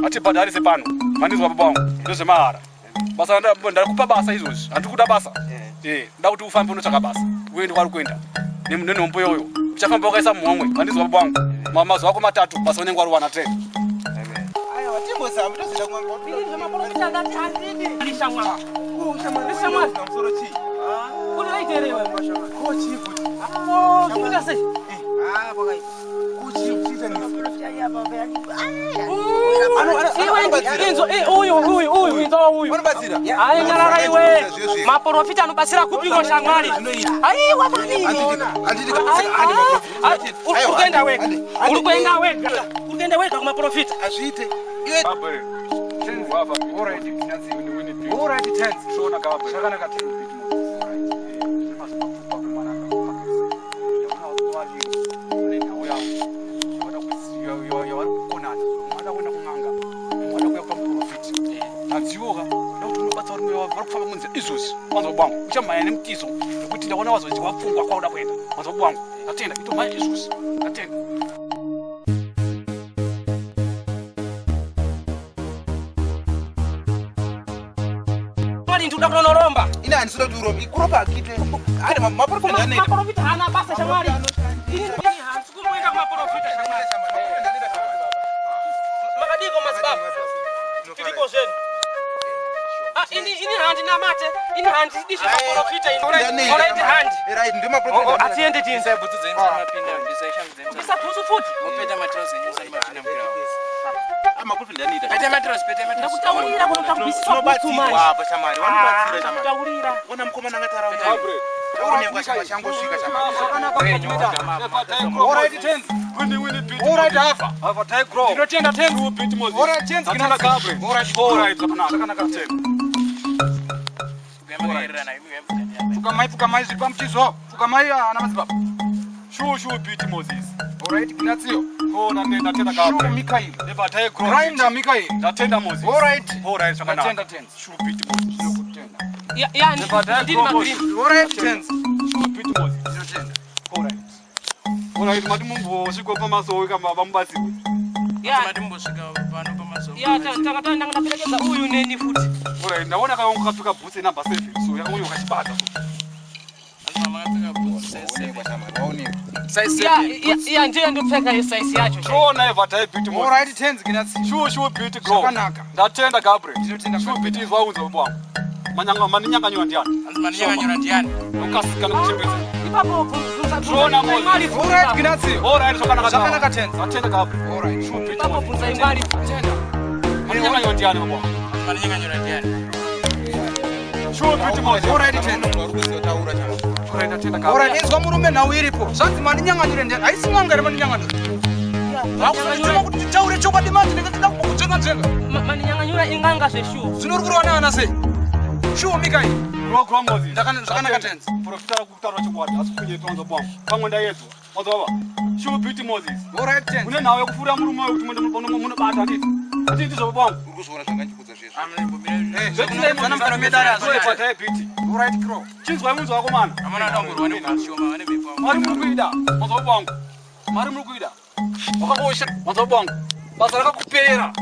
Hatibhadharise pano. Mandinzwa baba wangu. Ndezvemahara. Basa ndakupa basa izvozvi. Handiri kuda basa. Eh, nda kuti ufambe unotsvaka basa. Uende kwari kuenda. Nenhombo iyoyo. Uchafamba wakaisa muhomwe. Mandinzwa baba wangu. Mazuva ako matatu basa unenge wariwana tena. Aiwa timbozama tozoita kumwe. Inini zvemaprofita ndati handidi. Shamwari. Shamwari. Musoro chii? Uri right here iwe? Ko chii futi? Oh, chikuita sei? Ah, kwakaita. Ko chii kuchiita nini? Uyu nyarara iwe maprofita anobatsira kupiko shamwari aiwa manikuenda wega uri kuenda wega uri kuenda wega kumaprofita azviite Alright tenzi. Zvakanaka tenzi. varume vari kufamba munzira izvozvi. Wanzwa baba wangu, uchamhanya nemutizo nekuti ndaona wazodyiwa pfungwa kwauda kuenda. Wanzwa baba wangu, ndatenda, itomhanya izvozvi. Ndatenda. Mwari ndikuda kunonoromba. Ini handisi kuda kuti urombe. Kuropa hakite. Ane maprofita anoita. Maprofita haana basa shamwari. Ini handisi kumboenda kumaprofita shamwari. Makadiko madzibaba. Tiripo zvedu. Ah, ini ini handina mate. Ini handidi zvemaprofita ini. Alright handi. Right, ndi maprofita. Oh, atiende tiende. Bvisai bhutsu dzenyu musamapinda, bvisai shangu dzenyu. Kubvisa bhutsu futi. Mopeta matirauzi enyu musamapinda mukirawo. Maprofita anoita. Peta matirauzi, peta matirauzi. Ndakutaurira kuno takubvisiswa bhutsu manje. Tinobatsirwa apa shamwari, vanobatsira shamwari. Ndakutaurira. Ona mukomana angatara Taurunengwa shamwari changosvika shamwari. Alright, tenzi. Alright, hafa. Ndinotenda tenzi. Alright, tenzi. Alright, Alright, zvakanaka. Zvakanaka tenzi. Pfukamai, pfukamai, zviri pamuchizo. Pfukamai, ana madzibaba. Shu shu biti Moses. Alright, Ignacio. Oh, ndatenda Gabriel. Shu Mikael. Nebatai grow. Grinder Mikael. Ndatenda Moses. Alright. Alright, zvakanaka. Ndatenda tenzi. Shu biti Moses. Ndinokutenda. Ya ya Nebatai ndini grow magreen. Moses. Alright, tenzi. Shu biti Moses. Ndinotenda. Alright. Alright, mati mumbosvika pamasowe kama vamubatsirwe. Ya Mati mumbosvika pano pamasowe. ya tanga tanga ndaperekedza uyu neni futi. Alright, ndaona kaongo kapfeka boots enumber 7 so yakange wakachibata so. Size Ya 7. ya ya ndiye ndopfeka iyo size yacho. Shona evatai biti Moses. Alright, tenzi, Ignacio. Shu shu biti grow. Zvakanaka. Ndatenda Gabriel. Ndinotenda Shu biti izwa unzwa baba wangu. Manyanga maninyanganyura ndiani? Hanzi maninyanganyura ndiani? Ukasika nekuchembedza. Ipapo bvunza Shona bvunza Moses. imari. Alright, Ignacio. Alright, zvakanaka. Zvakanaka tenzi. Ndatenda Gabriel. Alright. Shu biti Ipapo Moses. bvunza imari. Tenda. Maninyanganyura ndiani baba wangu? Maninyanganyura ndiani? Shu biti Moses. Alright, tenzi. Alright, ndatenda Gabriel. Alright, inzwa murume nhau iripo. Zvanzi maninyanganyure ndiani? Haisi n'anga here maninyanganyure. Vakusandituma kuti nditaure chokwadi manje ndinge ndida kumbokudzvenga-dzvenga. Maninyanganyura inganga zveshuwa. Zvino uri kurwa neana sei? Shuwa Mikael. Grow grow Moses. Zvakanaka tenzi. Profita kutaura chokwadi asi kunyepa wanzwa baba wangu. Pamwe ndayedzwa. Wanzwa baba. Shu biti Moses. Alright, tenzi. Une nhau yekupfuura murume uyu kuti munobata handiti? Handiti ndizvo baba wangu. Uri kuzviona zvangandikudza zvezvo. Alright, crow. Chinzwai munzwa wakomana. Amuna adongorwa nebhutsu vane mhepo. Mari muri kuida. Wanzwa baba wangu. Mari muri kuida. Wakakosha. Wanzwa baba wangu. Basa rakakupera.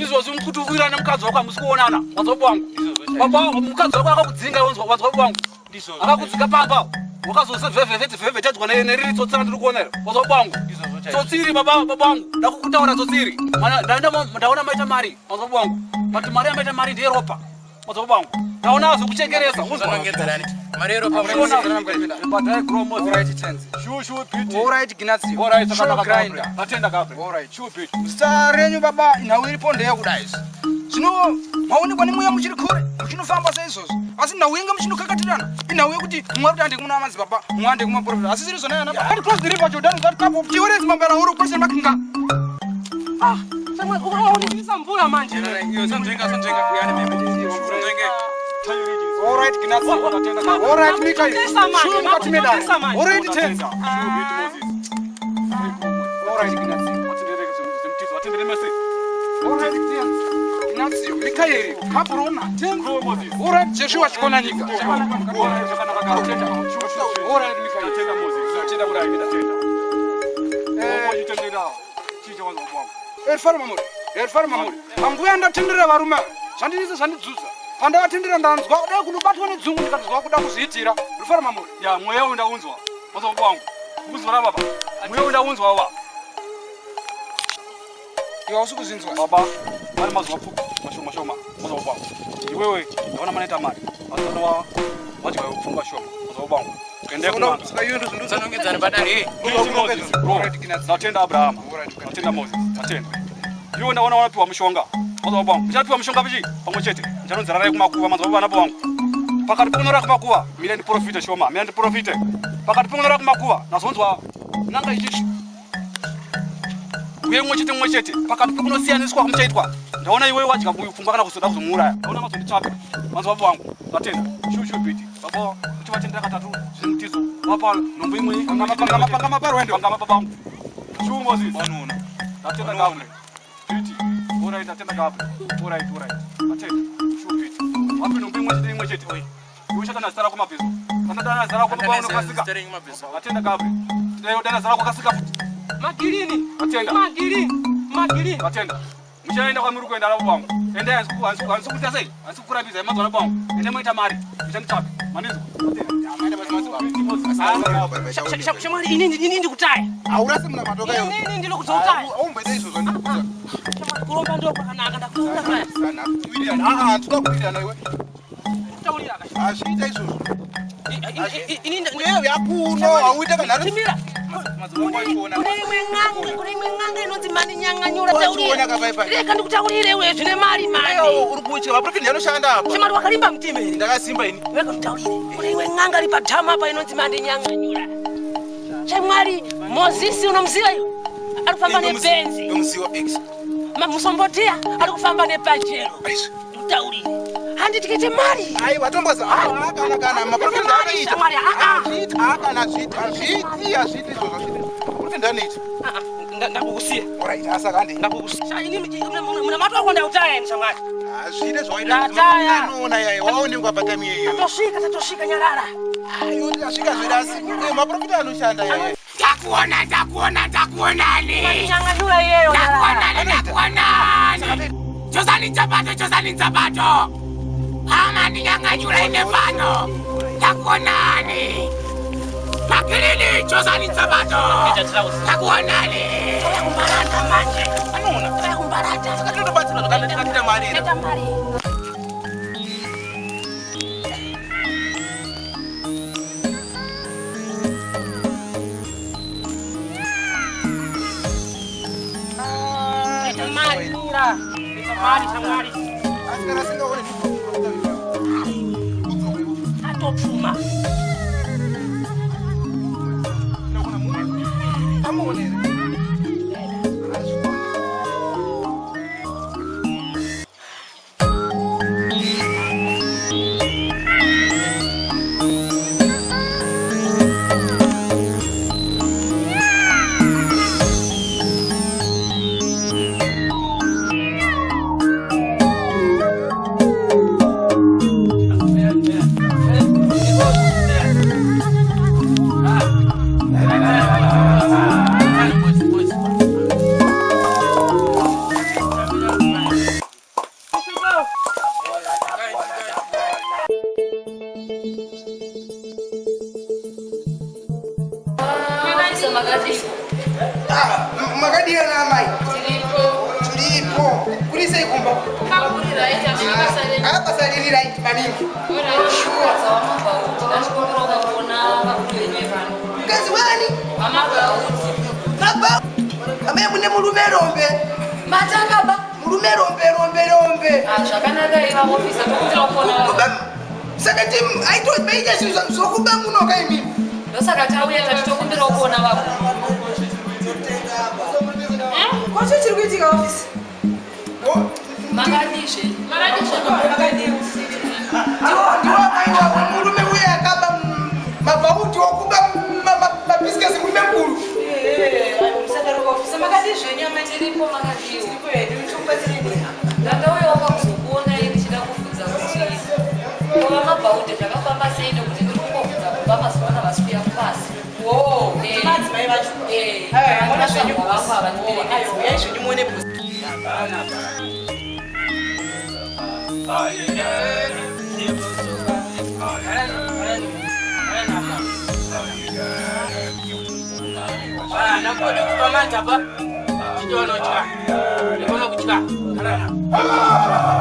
Izvozvi muri kutuwira nemukadzi wako hamusi kuonana. Wanzwa baba wangu. Baba mukadzi wako akakudzinga wanzwa baba wangu. Akakudzinga pamba. Wakazosevhevhevhevhetedzwa neriri tsotsi randiri kuona iro. Wanzwa baba wangu. Tsotsi iri baba baba wangu. Ndakukutaura tsotsi iri. Mana ndaona maita mari. Wanzwa baba wangu. But mari yamaita mari ndeyeropa. Wanzwa baba wangu. Ndaona azokuchekeresa. Uzanongedzerani. Mari yeropa Badai grow Moses. Alright, tenzi. Shu shu biti. Alright, Ignacio. Alright, Shu zvakanaka grinder. Gabriel. Ndatenda Gabriel. Alright. Shu biti. Zita renyu baba nhau iripo ndeyekudai izvi. Zvino maonekwa nemweya muchiri kure muchinofamba saizvozvo asi nhau yenge muchinokakatirana inhau yekuti mumwe ari kuti hande kuna madzibaba mumwe hande kumaprofita asi zviri zvona yana baba cross the river Jordan that cup of tea mambera uri question mark nga Ah, shamwari ukaonisa mvura manje. Iyo sanzvenga sanzvenga kuyane mhepo. Sanzvenge. Alright, Ignacio. Alright, Mikael. Shu mukati medare. Alright, tenzi. Shu biti Moses. Alright, Ignacio. Alright, tenzi. Ignacio, Mikael, Kabrona, tenzi. Alright, Joshua Chikonanyika. Alright, Mikael. Erifari mamuri, erifari mamuri. Panguva yandatendera varume ava, zvandinetsa zvandidzudza. Pandavatendera ndanzwa dai kunobatwa nedzungu ndikatozwa kuda kuzviitira. Rufaro mamuri. Ya mweya uyu ndaunzwa. Wanzwa baba wangu. Kuzora baba. Mweya uyu ndaunzwa baba. Iwe hausi kuzvinzwa. Baba, ari mazuva pfupi mashoma shoma. Wanzwa baba wangu. Iwewe ndaona manoita mari. Asi wa wadya pfungwa shoma. Wanzwa baba wangu. Ende kunanga. Uzanongedzani padare. Biti Moses. Bro. Ndatenda Abraham. Ndatenda Moses. Ndatenda. Iwe ndaona wanapiwa mushonga. Manzwa baba wangu. Muchapiwa mushonga pichi pamwe chete. Muchanonzerarai kumakuva manzwa baba napo wangu. Pakati pekunora kumakuva, mira ndiprofite shoma, mira ndiprofite. Pakati pekunora kumakuva, nazonzwa nanga ichichi. Uye mumwe chete mumwe chete pakati pekunosiyaniswa kumuchaitwa. Ndaona iwe wadya pfungwa kana kuzoda kuzomuuraya. Ndaona mazonditsvaka. Manzwa baba wangu. Ndatenda. Shu shu biti. Baba kuti vatendera katatu zviri mutizo. Vapa nhombo imwe. Pangama pangama parwendo. Pangama baba wangu. Shu Moses. Ndatenda Gabriel. Biti. Alright, ndatenda Gabriel. Alright, alright. Ndatenda. Shu biti. Vape nhombo imwe imwe chete imwe chete. Iwe uchatana zita rako mabhizo. Kana dana zita rako baba unokasika. Atenda Gabriel. Tidai dana zita rako kasika futi. Magirini. Atenda. Magirini. Magirini. Atenda. Muchaenda kwamuri kuenda navo vangu. Endai hanzi kuita sei? Hanzi kukurambidzai mazuva ano vangu. Endai moita mari. Muchanditsvaga. Mandinzwa? Shamwari ini ini ndikutaya. Haurasi muna matoka iwe. Ini ndinokudzokutaya. Aumboita izvozvo ndikuudza. Kuromba ndo kwakanaka ndakuona kaya. Sana. Kuwirirana. Ah ah, tinoda kuwirirana iwe. Taurira ka. Hazviita izvozvo. Ini Uye yakuno hauite kana Timira. Kune imwe n'anga, kune imwe n'anga inonzi mani nyanganyura Wachiona ka pai pai. Reka ndikutaurire iwe zvine mari mani. Uri kutya vaprofita ndanoshanda apa. Shamwari wakalimba mutima here? Ndakasimba ini. Reka ndikutaurire. Kune imwe n'anga iri padhamu apa inonzi mani nyanganyura. Shamwari Mozisi unomuziva iwe? Ari kufamba nebenzi. Ndomuziva ex. Musombotiya ari kufamba nepajero. Ndikutaurire. Handi tikaite mari. Aiwa tomboza. Ah kana kana maprofita anoita. Shamwari ah ah. Hazviiti, ah kana hazviiti, hazviiti, hazviiti izvozvo hazviiti. Maprofita anoita. Ndakukusiya. Alright, asaka handi. Ndakukusiya. Ini munamato wako ndautaya ini shamwari. Hazviite zvawaita. Ndataya. Anoona yaya, waonekwa patime iyoyo. Tatosvika, tatosvika nyarara. Ayo tasvika zvedu asi eh, maprofita anoshanda yaya. Ndakuona, ndakuona, ndakuonani. Nyanganyura iyeyo Ndakuonani, ndakuonani. Chosani nzapato, chosani nzapato. Hama ndinyanganyura ine pano. Ndakuonani. Makirini, chosani nzapato. Ndakuonani. Kumbarata manje. Anoona. Kumbarata. Saka tinotobatsirwa zvakanaka tikaita mari here? Ita mari. Ita mari mira. Ita mari shamwari. Asi kana asingaone Atopfuma. Amuone here? Makadira namai. Tiripo. Kuri sei kumba? Ah, basa riri right maningi. Sure. Mukadzi wani? Baba. Amai mune murume rombe. Matanga ba. Murume rombe rombe rombe. Zvakanaka iva ofisa tokumbira kuona. Saka aitomaita zvinhu zvokuba muno kaimimi. Ndosaka tauya tati tokumbira kuona vakuru. Kocho chiri kuitika ofisi? Makadizve. Ndiwo amai wavo murume uye akaba mabhauti okuba mabhisikesi murume mukuru. Musadaroka ofisa makadii zvenyu amai? Tiripo makadiwo. Tiripo hedu tikubatsirei. Ndakauyawo pakuzokuonai ndichida kubvunza kuti kova mabhaudhi zvakafamba sei nekuti ndiri kungobvunza kubva mazuva ano havasi kuuya kubasa. Eh. Madzimai vacho. Eh, Aiwa, mona zvenyu vangu ava Aiwa, uyai zvenyu muone bhusi. Nakode kupa mantapa. Chindoona kutya. Ndikona kutya. Ah!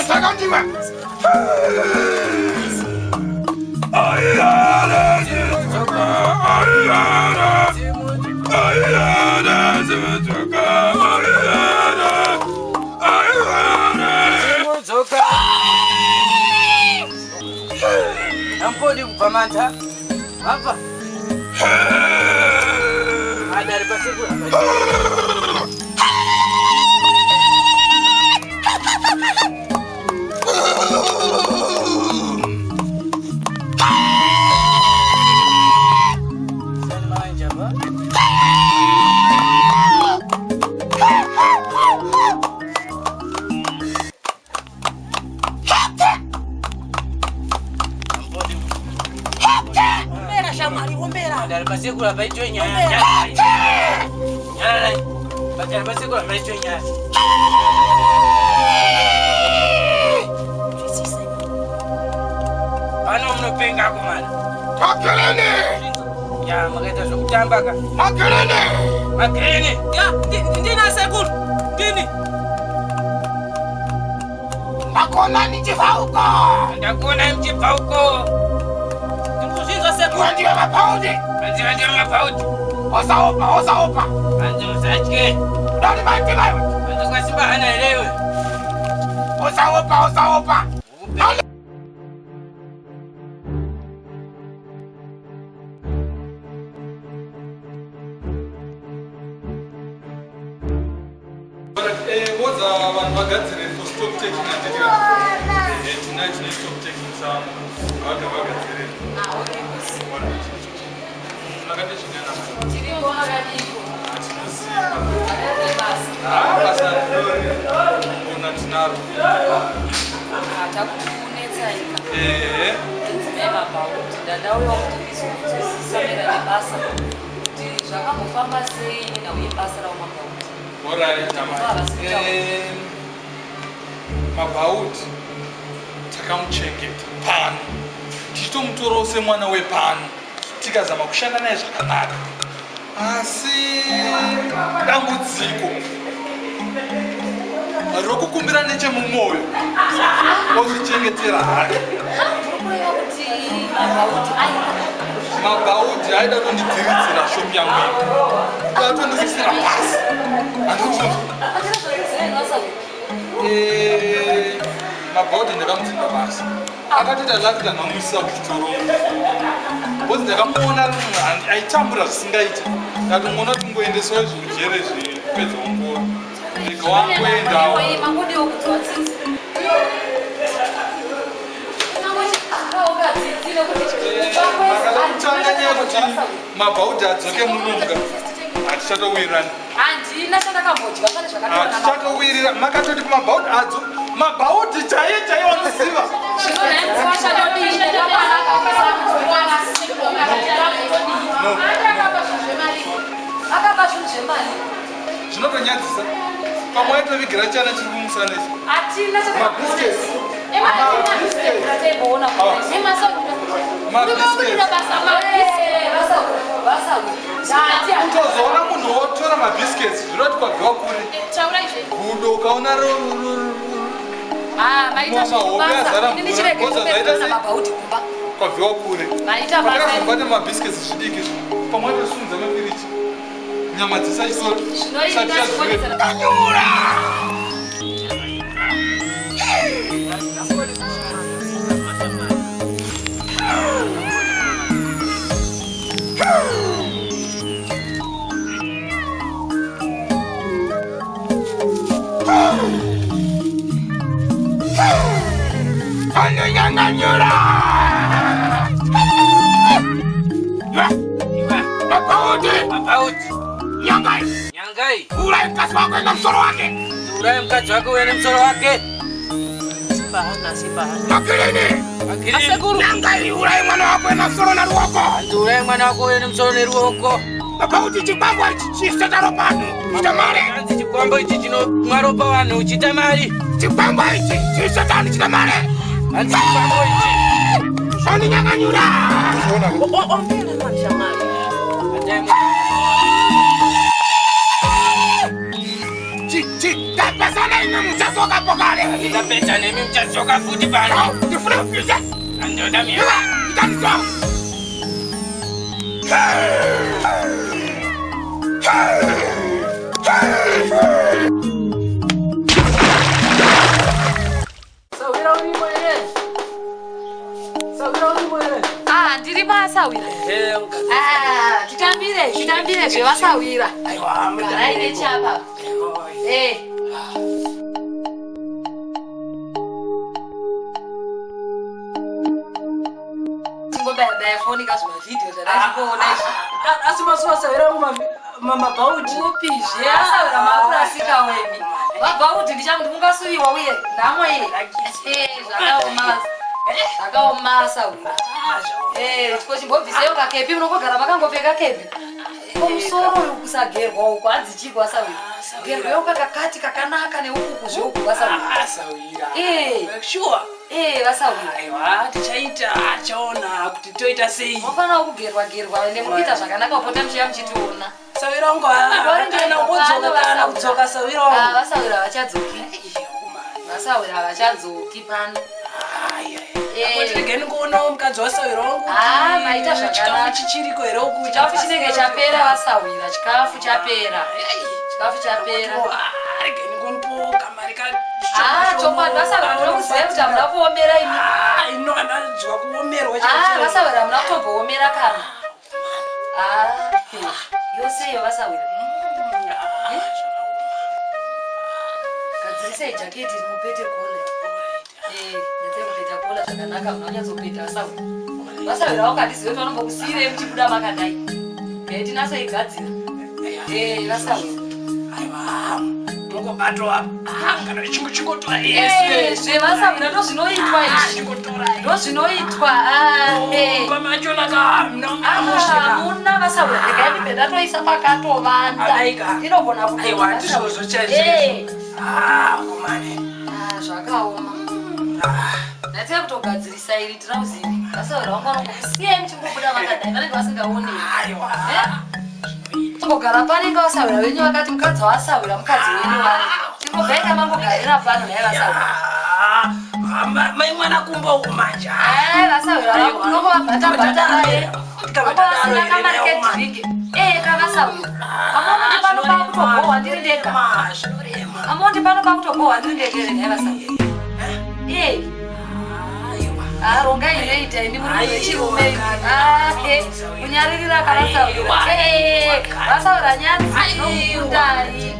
Matakandima. Dzoka. Ampodi kubva manta. Apa. Adari pasekuru. Ombera shamwari, ombera. Padare pasekuru hapaitwe nyaya. Nyararai. Padare pasekuru hapaitwe nyaya. Pano munopenga akomana. Makerene! Ya makaita zvekutamba ka. Makerene! Makerene! Ya, ndina sekuru. Ndini. Ndakuona ndichibva uko. Ndakuona ndichibva uko. Ndikuzvinzwa sekuru. Iwe ndiwe mabhaudhi. Hanzi ndiwe mabhaudhi. Osaopa, osaopa. Hanzi usatye. Ndani maitima iwe. Hanzi ukasimba hana here iwe. Osaopa, osaopa. Vodza vanhu vagadzire for stock taking handiti tonight tine stock taking some vaga vagadzire. Makati zvinyana. Ah, basa ona tinaro. Takunetsaika. Ehe. Ndidzimai mabhauti ndandauya kuti ndizonzwisisa mera nebasa kuti zvakambofamba sei nenhau yebasa ravo mabhauti. Alright, amai. Mabhauti takamuchengeta pano tichitomutorawo semwana wepano tikazama kushanda naye zvakanaka asi dambudziko rokukumbira nechemumwoyo ozvichengetera hake. Kureva kuti mabhauti aida Mabhaudhi aida kundidhiridzira shopu yangu iyi, atondiwisira pasi. Mabhaudhi ndakamudzinga basa, akatoita laki ndakamuisa kuchitoro bcause ndakamuona ari munhu aitambura zvisingaiti. Ndatomuona kuti ngoendeswa izvo kujere zvipedza ongoro rega wangoendawo. Mangodiwo kudzwa tsitsi. Makada kutanga nyaya kuti mabhaudhi adzoke munomuka, hatichatowirani. Handina chandakambodya pane zvakataura. Hatichatowirira, makatoti mabhaudhi adzo mabhaudhi chaiye chaiye wanoziva. Akaba zvinhu zvemari. Zvinotonyadzisa, pamwe aitovigira chana chiri kumusana ichi. Hatina. Mabiscuits. Chataiona. Kutozoona munhu wotora mabiscuits zvinoti kwabviwa kure. Gudo ukaona Maita Mahope azara zvekubasa. Ini mvura, chirege oza zvaita kupepera sei? mabhauti kumba. Kwabviwa kure. Maita basa. Pakazobata mabiscuits zvidiki izvi, pamwe aitosunza mafiriji nyama dzisachisoro. Zvinoita zvikonzera. Anonyanganyura! Mabhaudhi! Mabhaudhi. Nyangai! Nyangai. Urai mukadzi wako enda musoro wake! Urai mukadzi wake uye nemusoro wake. Makerene! Asekuru. Nyangai, urai mwana wako enda musoro neruoko! Hanzi urai mwana wako uye nemusoro neruoko. Mabhaudhi, chikwambo ichi chiseta ropa vanhu, chita mari! Hanzi chikwambo ichi chinomwa ropa vanhu chita mari. Chikwambo ichi chiseta vanhu chita mari! Hanzi chikwambo ichi. Anonyanganyura! Ombera manje shamwari. Tapesana imwe muchasoka pokare! Ndapedza nemi muchadzoka futi pano. Ndifuna kupisa. Ndoda miya. Ndandizwa. Sawira urimo here? Sawira urimo here? Ah, ndirimo asawira. Ah, titambire, titambire zvevasawira. Aiwa, Garai nechapa. Eh. Tingobaya baya foni ka zvimavhidhiyo zvandachikuona izvi. Asi masuwa sawira wangu mabhauti. Upi zve asawira makurasika wemi. Mabhauti ndichamuti mungasuwiwa uye nhamo iyi. Eh, zvakaoma. Zvakaoma asawira. Eh, chiko chimbobviseyo kakepi munongogara makangopfeka kepi. Ko musoro uyu kusagerwa uku hanzi chii kwasawira. Gerwewo kakakati kakanaka neuku kuzveuku kwasawira. Asawira. Eh. Sure. Eh, vasawira. Aiwa, tichaita, tichaona kuti toita sei. Munofanira kugerwa gerwa ende muri kuita zvakanaka kupota muchiya muchitiona. Sawira wangu kana kudzoka kana kudzoka sawira wangu. Ah, vasawira havachadzoki. Vasawira havachadzoki pano. Kuti regeni kuonawo mukadzi wasawira wangu. Ah, maita zvakanaka. Chikafu chichiriko here uku? Chikafu chinenge chapera vasawira, chikafu chapera. Chikafu chapera. Regeni kunipo kamari ka Ah, chokwadi vasawira ndinokuziva kuti hamuna kuomera imi. Ah, ino andanzwa kuomerwa Ah, vasawira hamuna kutomboomera kana. Ah, yose iyo vasawira. Eh? Gadzirisai jaketi iri mupete kola. Eh, nyatsai kupeta kola zvakanaka, munonyatsopeta vasawira. Vasawira wakandizive kuti vanombokusiyirei muchibuda makadai. Eh, tinatsoigadzira. Eh, vasawira. Mungobatwa kana chingotora Eh, zvevasawira ndozvinoitwa izvi. Ndozvinoitwa. Ah, eh. Pamachona ka Hamuna vasawira. Regai ndibve ndatoisa pakatovanda. Adaika. Inogona Aiwa, ndizvozvo chaizvo. Eh. Ah, komane. Ah, zvakaoma. Ndaita kutogadzirisa iri tirauzi iri. Vasawira vangu vanongosiyai muchingobuda makadai vanenge vasingaoni. Aiwa. Kungogara panenge vasawira venyu vakati mukadzi wasawira mukadzi wenyu wani. Tingogaita mangogarira pano nhai vasawira. Mai mwana kumba uku manje. Eh, vasawira vangu unongovabata bata naye. Vasina kamari kedhiringi. Eh, kavasawira. Amondi pano pakutobohwa ndiri ndega. Amondi pano pakutobohwa ndiri ndega here nhai vasawira. Eh. Ah, rongai inoita imi muri munhu wechirume imi. Ah, eh, kunyaririra kavasawira. Eh, vasawira nyadzi dzinokukundai.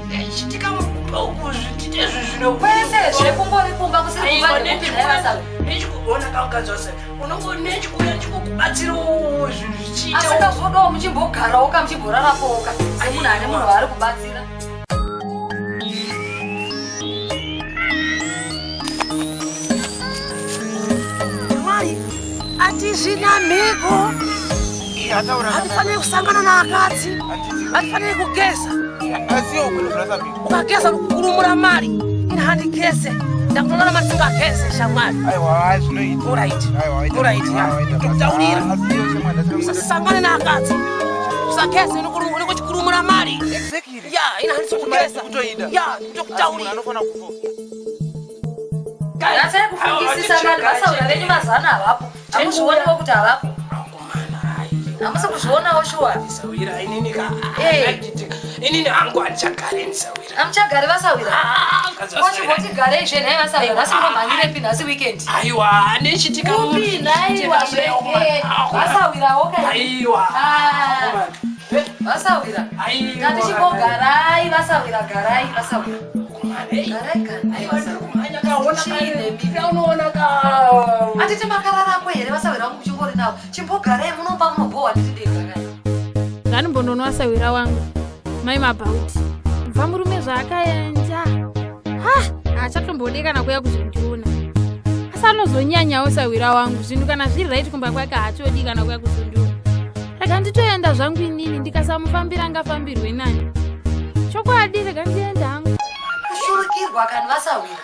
Kwese zvekungori kumba kusiri kumba ndekupi nhai vasawira. Nechikuona kamukadzi wase unongo nechikuuya chikukubatsirawo zvinhu zvichiita. Asi kazvodawo muchimbogarawo ka muchimborarapowo ka semunhu ane munhu waari kubatsira. Mwari, hatizvina mhiko. Hatifaniri kusangana naakadzi, hatifaniri kugeza. Ukageza unokurumura mari, ini handigeze. Ndakutoona mari singageze shamwari. Alright, alright, ndokutaurira. Usasangane naakadzi, usageze unongochikurumura mari. Ya, ini handisi kugeza. Ya, ndokutaurira. Nyatsai kufungisisa kani vasaura venyu mazana havapo. Hamuzvionewo kuti havapo. Hamusi kuzvionawo shuwa. Sawira inini ka. Eh. Inini hangu handichagari ndisawira. Hamuchagari vasawira. mukadzi wasawira. Kochimboti garei zve nhai vasawira. Nhasi munomhanyirepi nhasi weekend. Aiwa, nechitika Upi nhaiwa zve. Eh, Vasawirawo kai. Aiwa. Ah, Vasawira. Ngatichimbogarai vasawira garai vasawira. Garai kani vasawira. Chiine Handiti makararako here vasawira vangu muchingori nawo. Chimbogarai munomba munobhowa handiti ndega kai. Nganimbononwa sawira wangu mai mabhauti kubva murume zvaakaenja ha haachatombode kana kuya kuzondiona asi anozonyanyawo sawira wangu zvinhu kana zviri right kumba kwake haatodi kana kuya kuzondiona rega nditoenda zvangu inini ndikasamufambira ngafambirwe nani chokwadi rega ndiende hangu Kushurukirwa kani vasawira.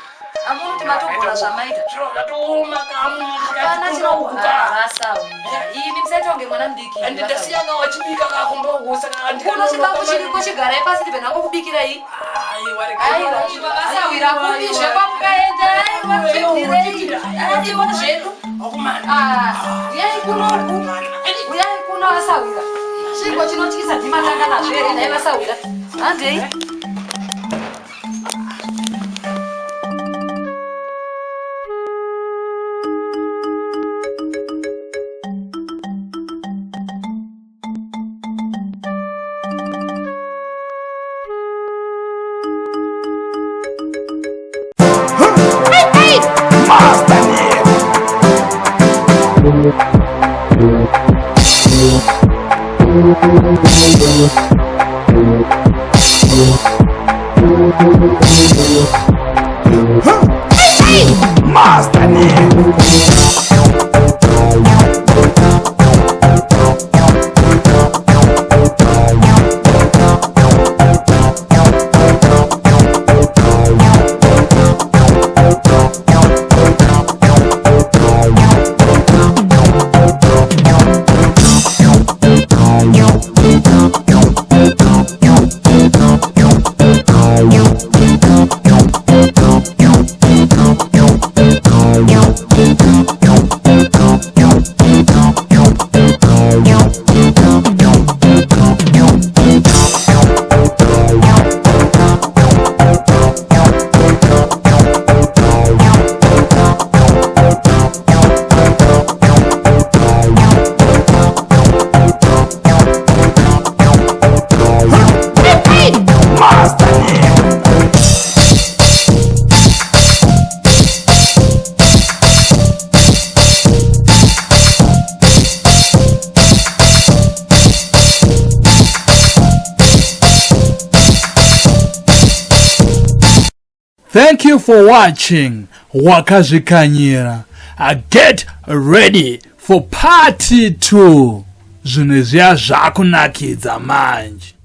Amuna kuti matogona zvamaita. Zviro zvatooma Hapana chinokukarasa. Imi musaita kunge mwana mudiki. Ende ndasiya ka wachibika kakomba uko saka Kuno chikafu chiriko chigarai pasi ndibve ndangokubikirai. Aiwa, vasawira kupi zvekwamukayenda aiwa tibvirei. Aiwa zvedu. Ah, Uyai kuno uku. Uyai kuno asawira. Chiko chinotyisa ndimatanga nazvo here nhai vasawira. Handei. Master Thank you for watching Wakazvikanyira. Get ready for part 2. Zvinhu izviya zvakunakidza manje.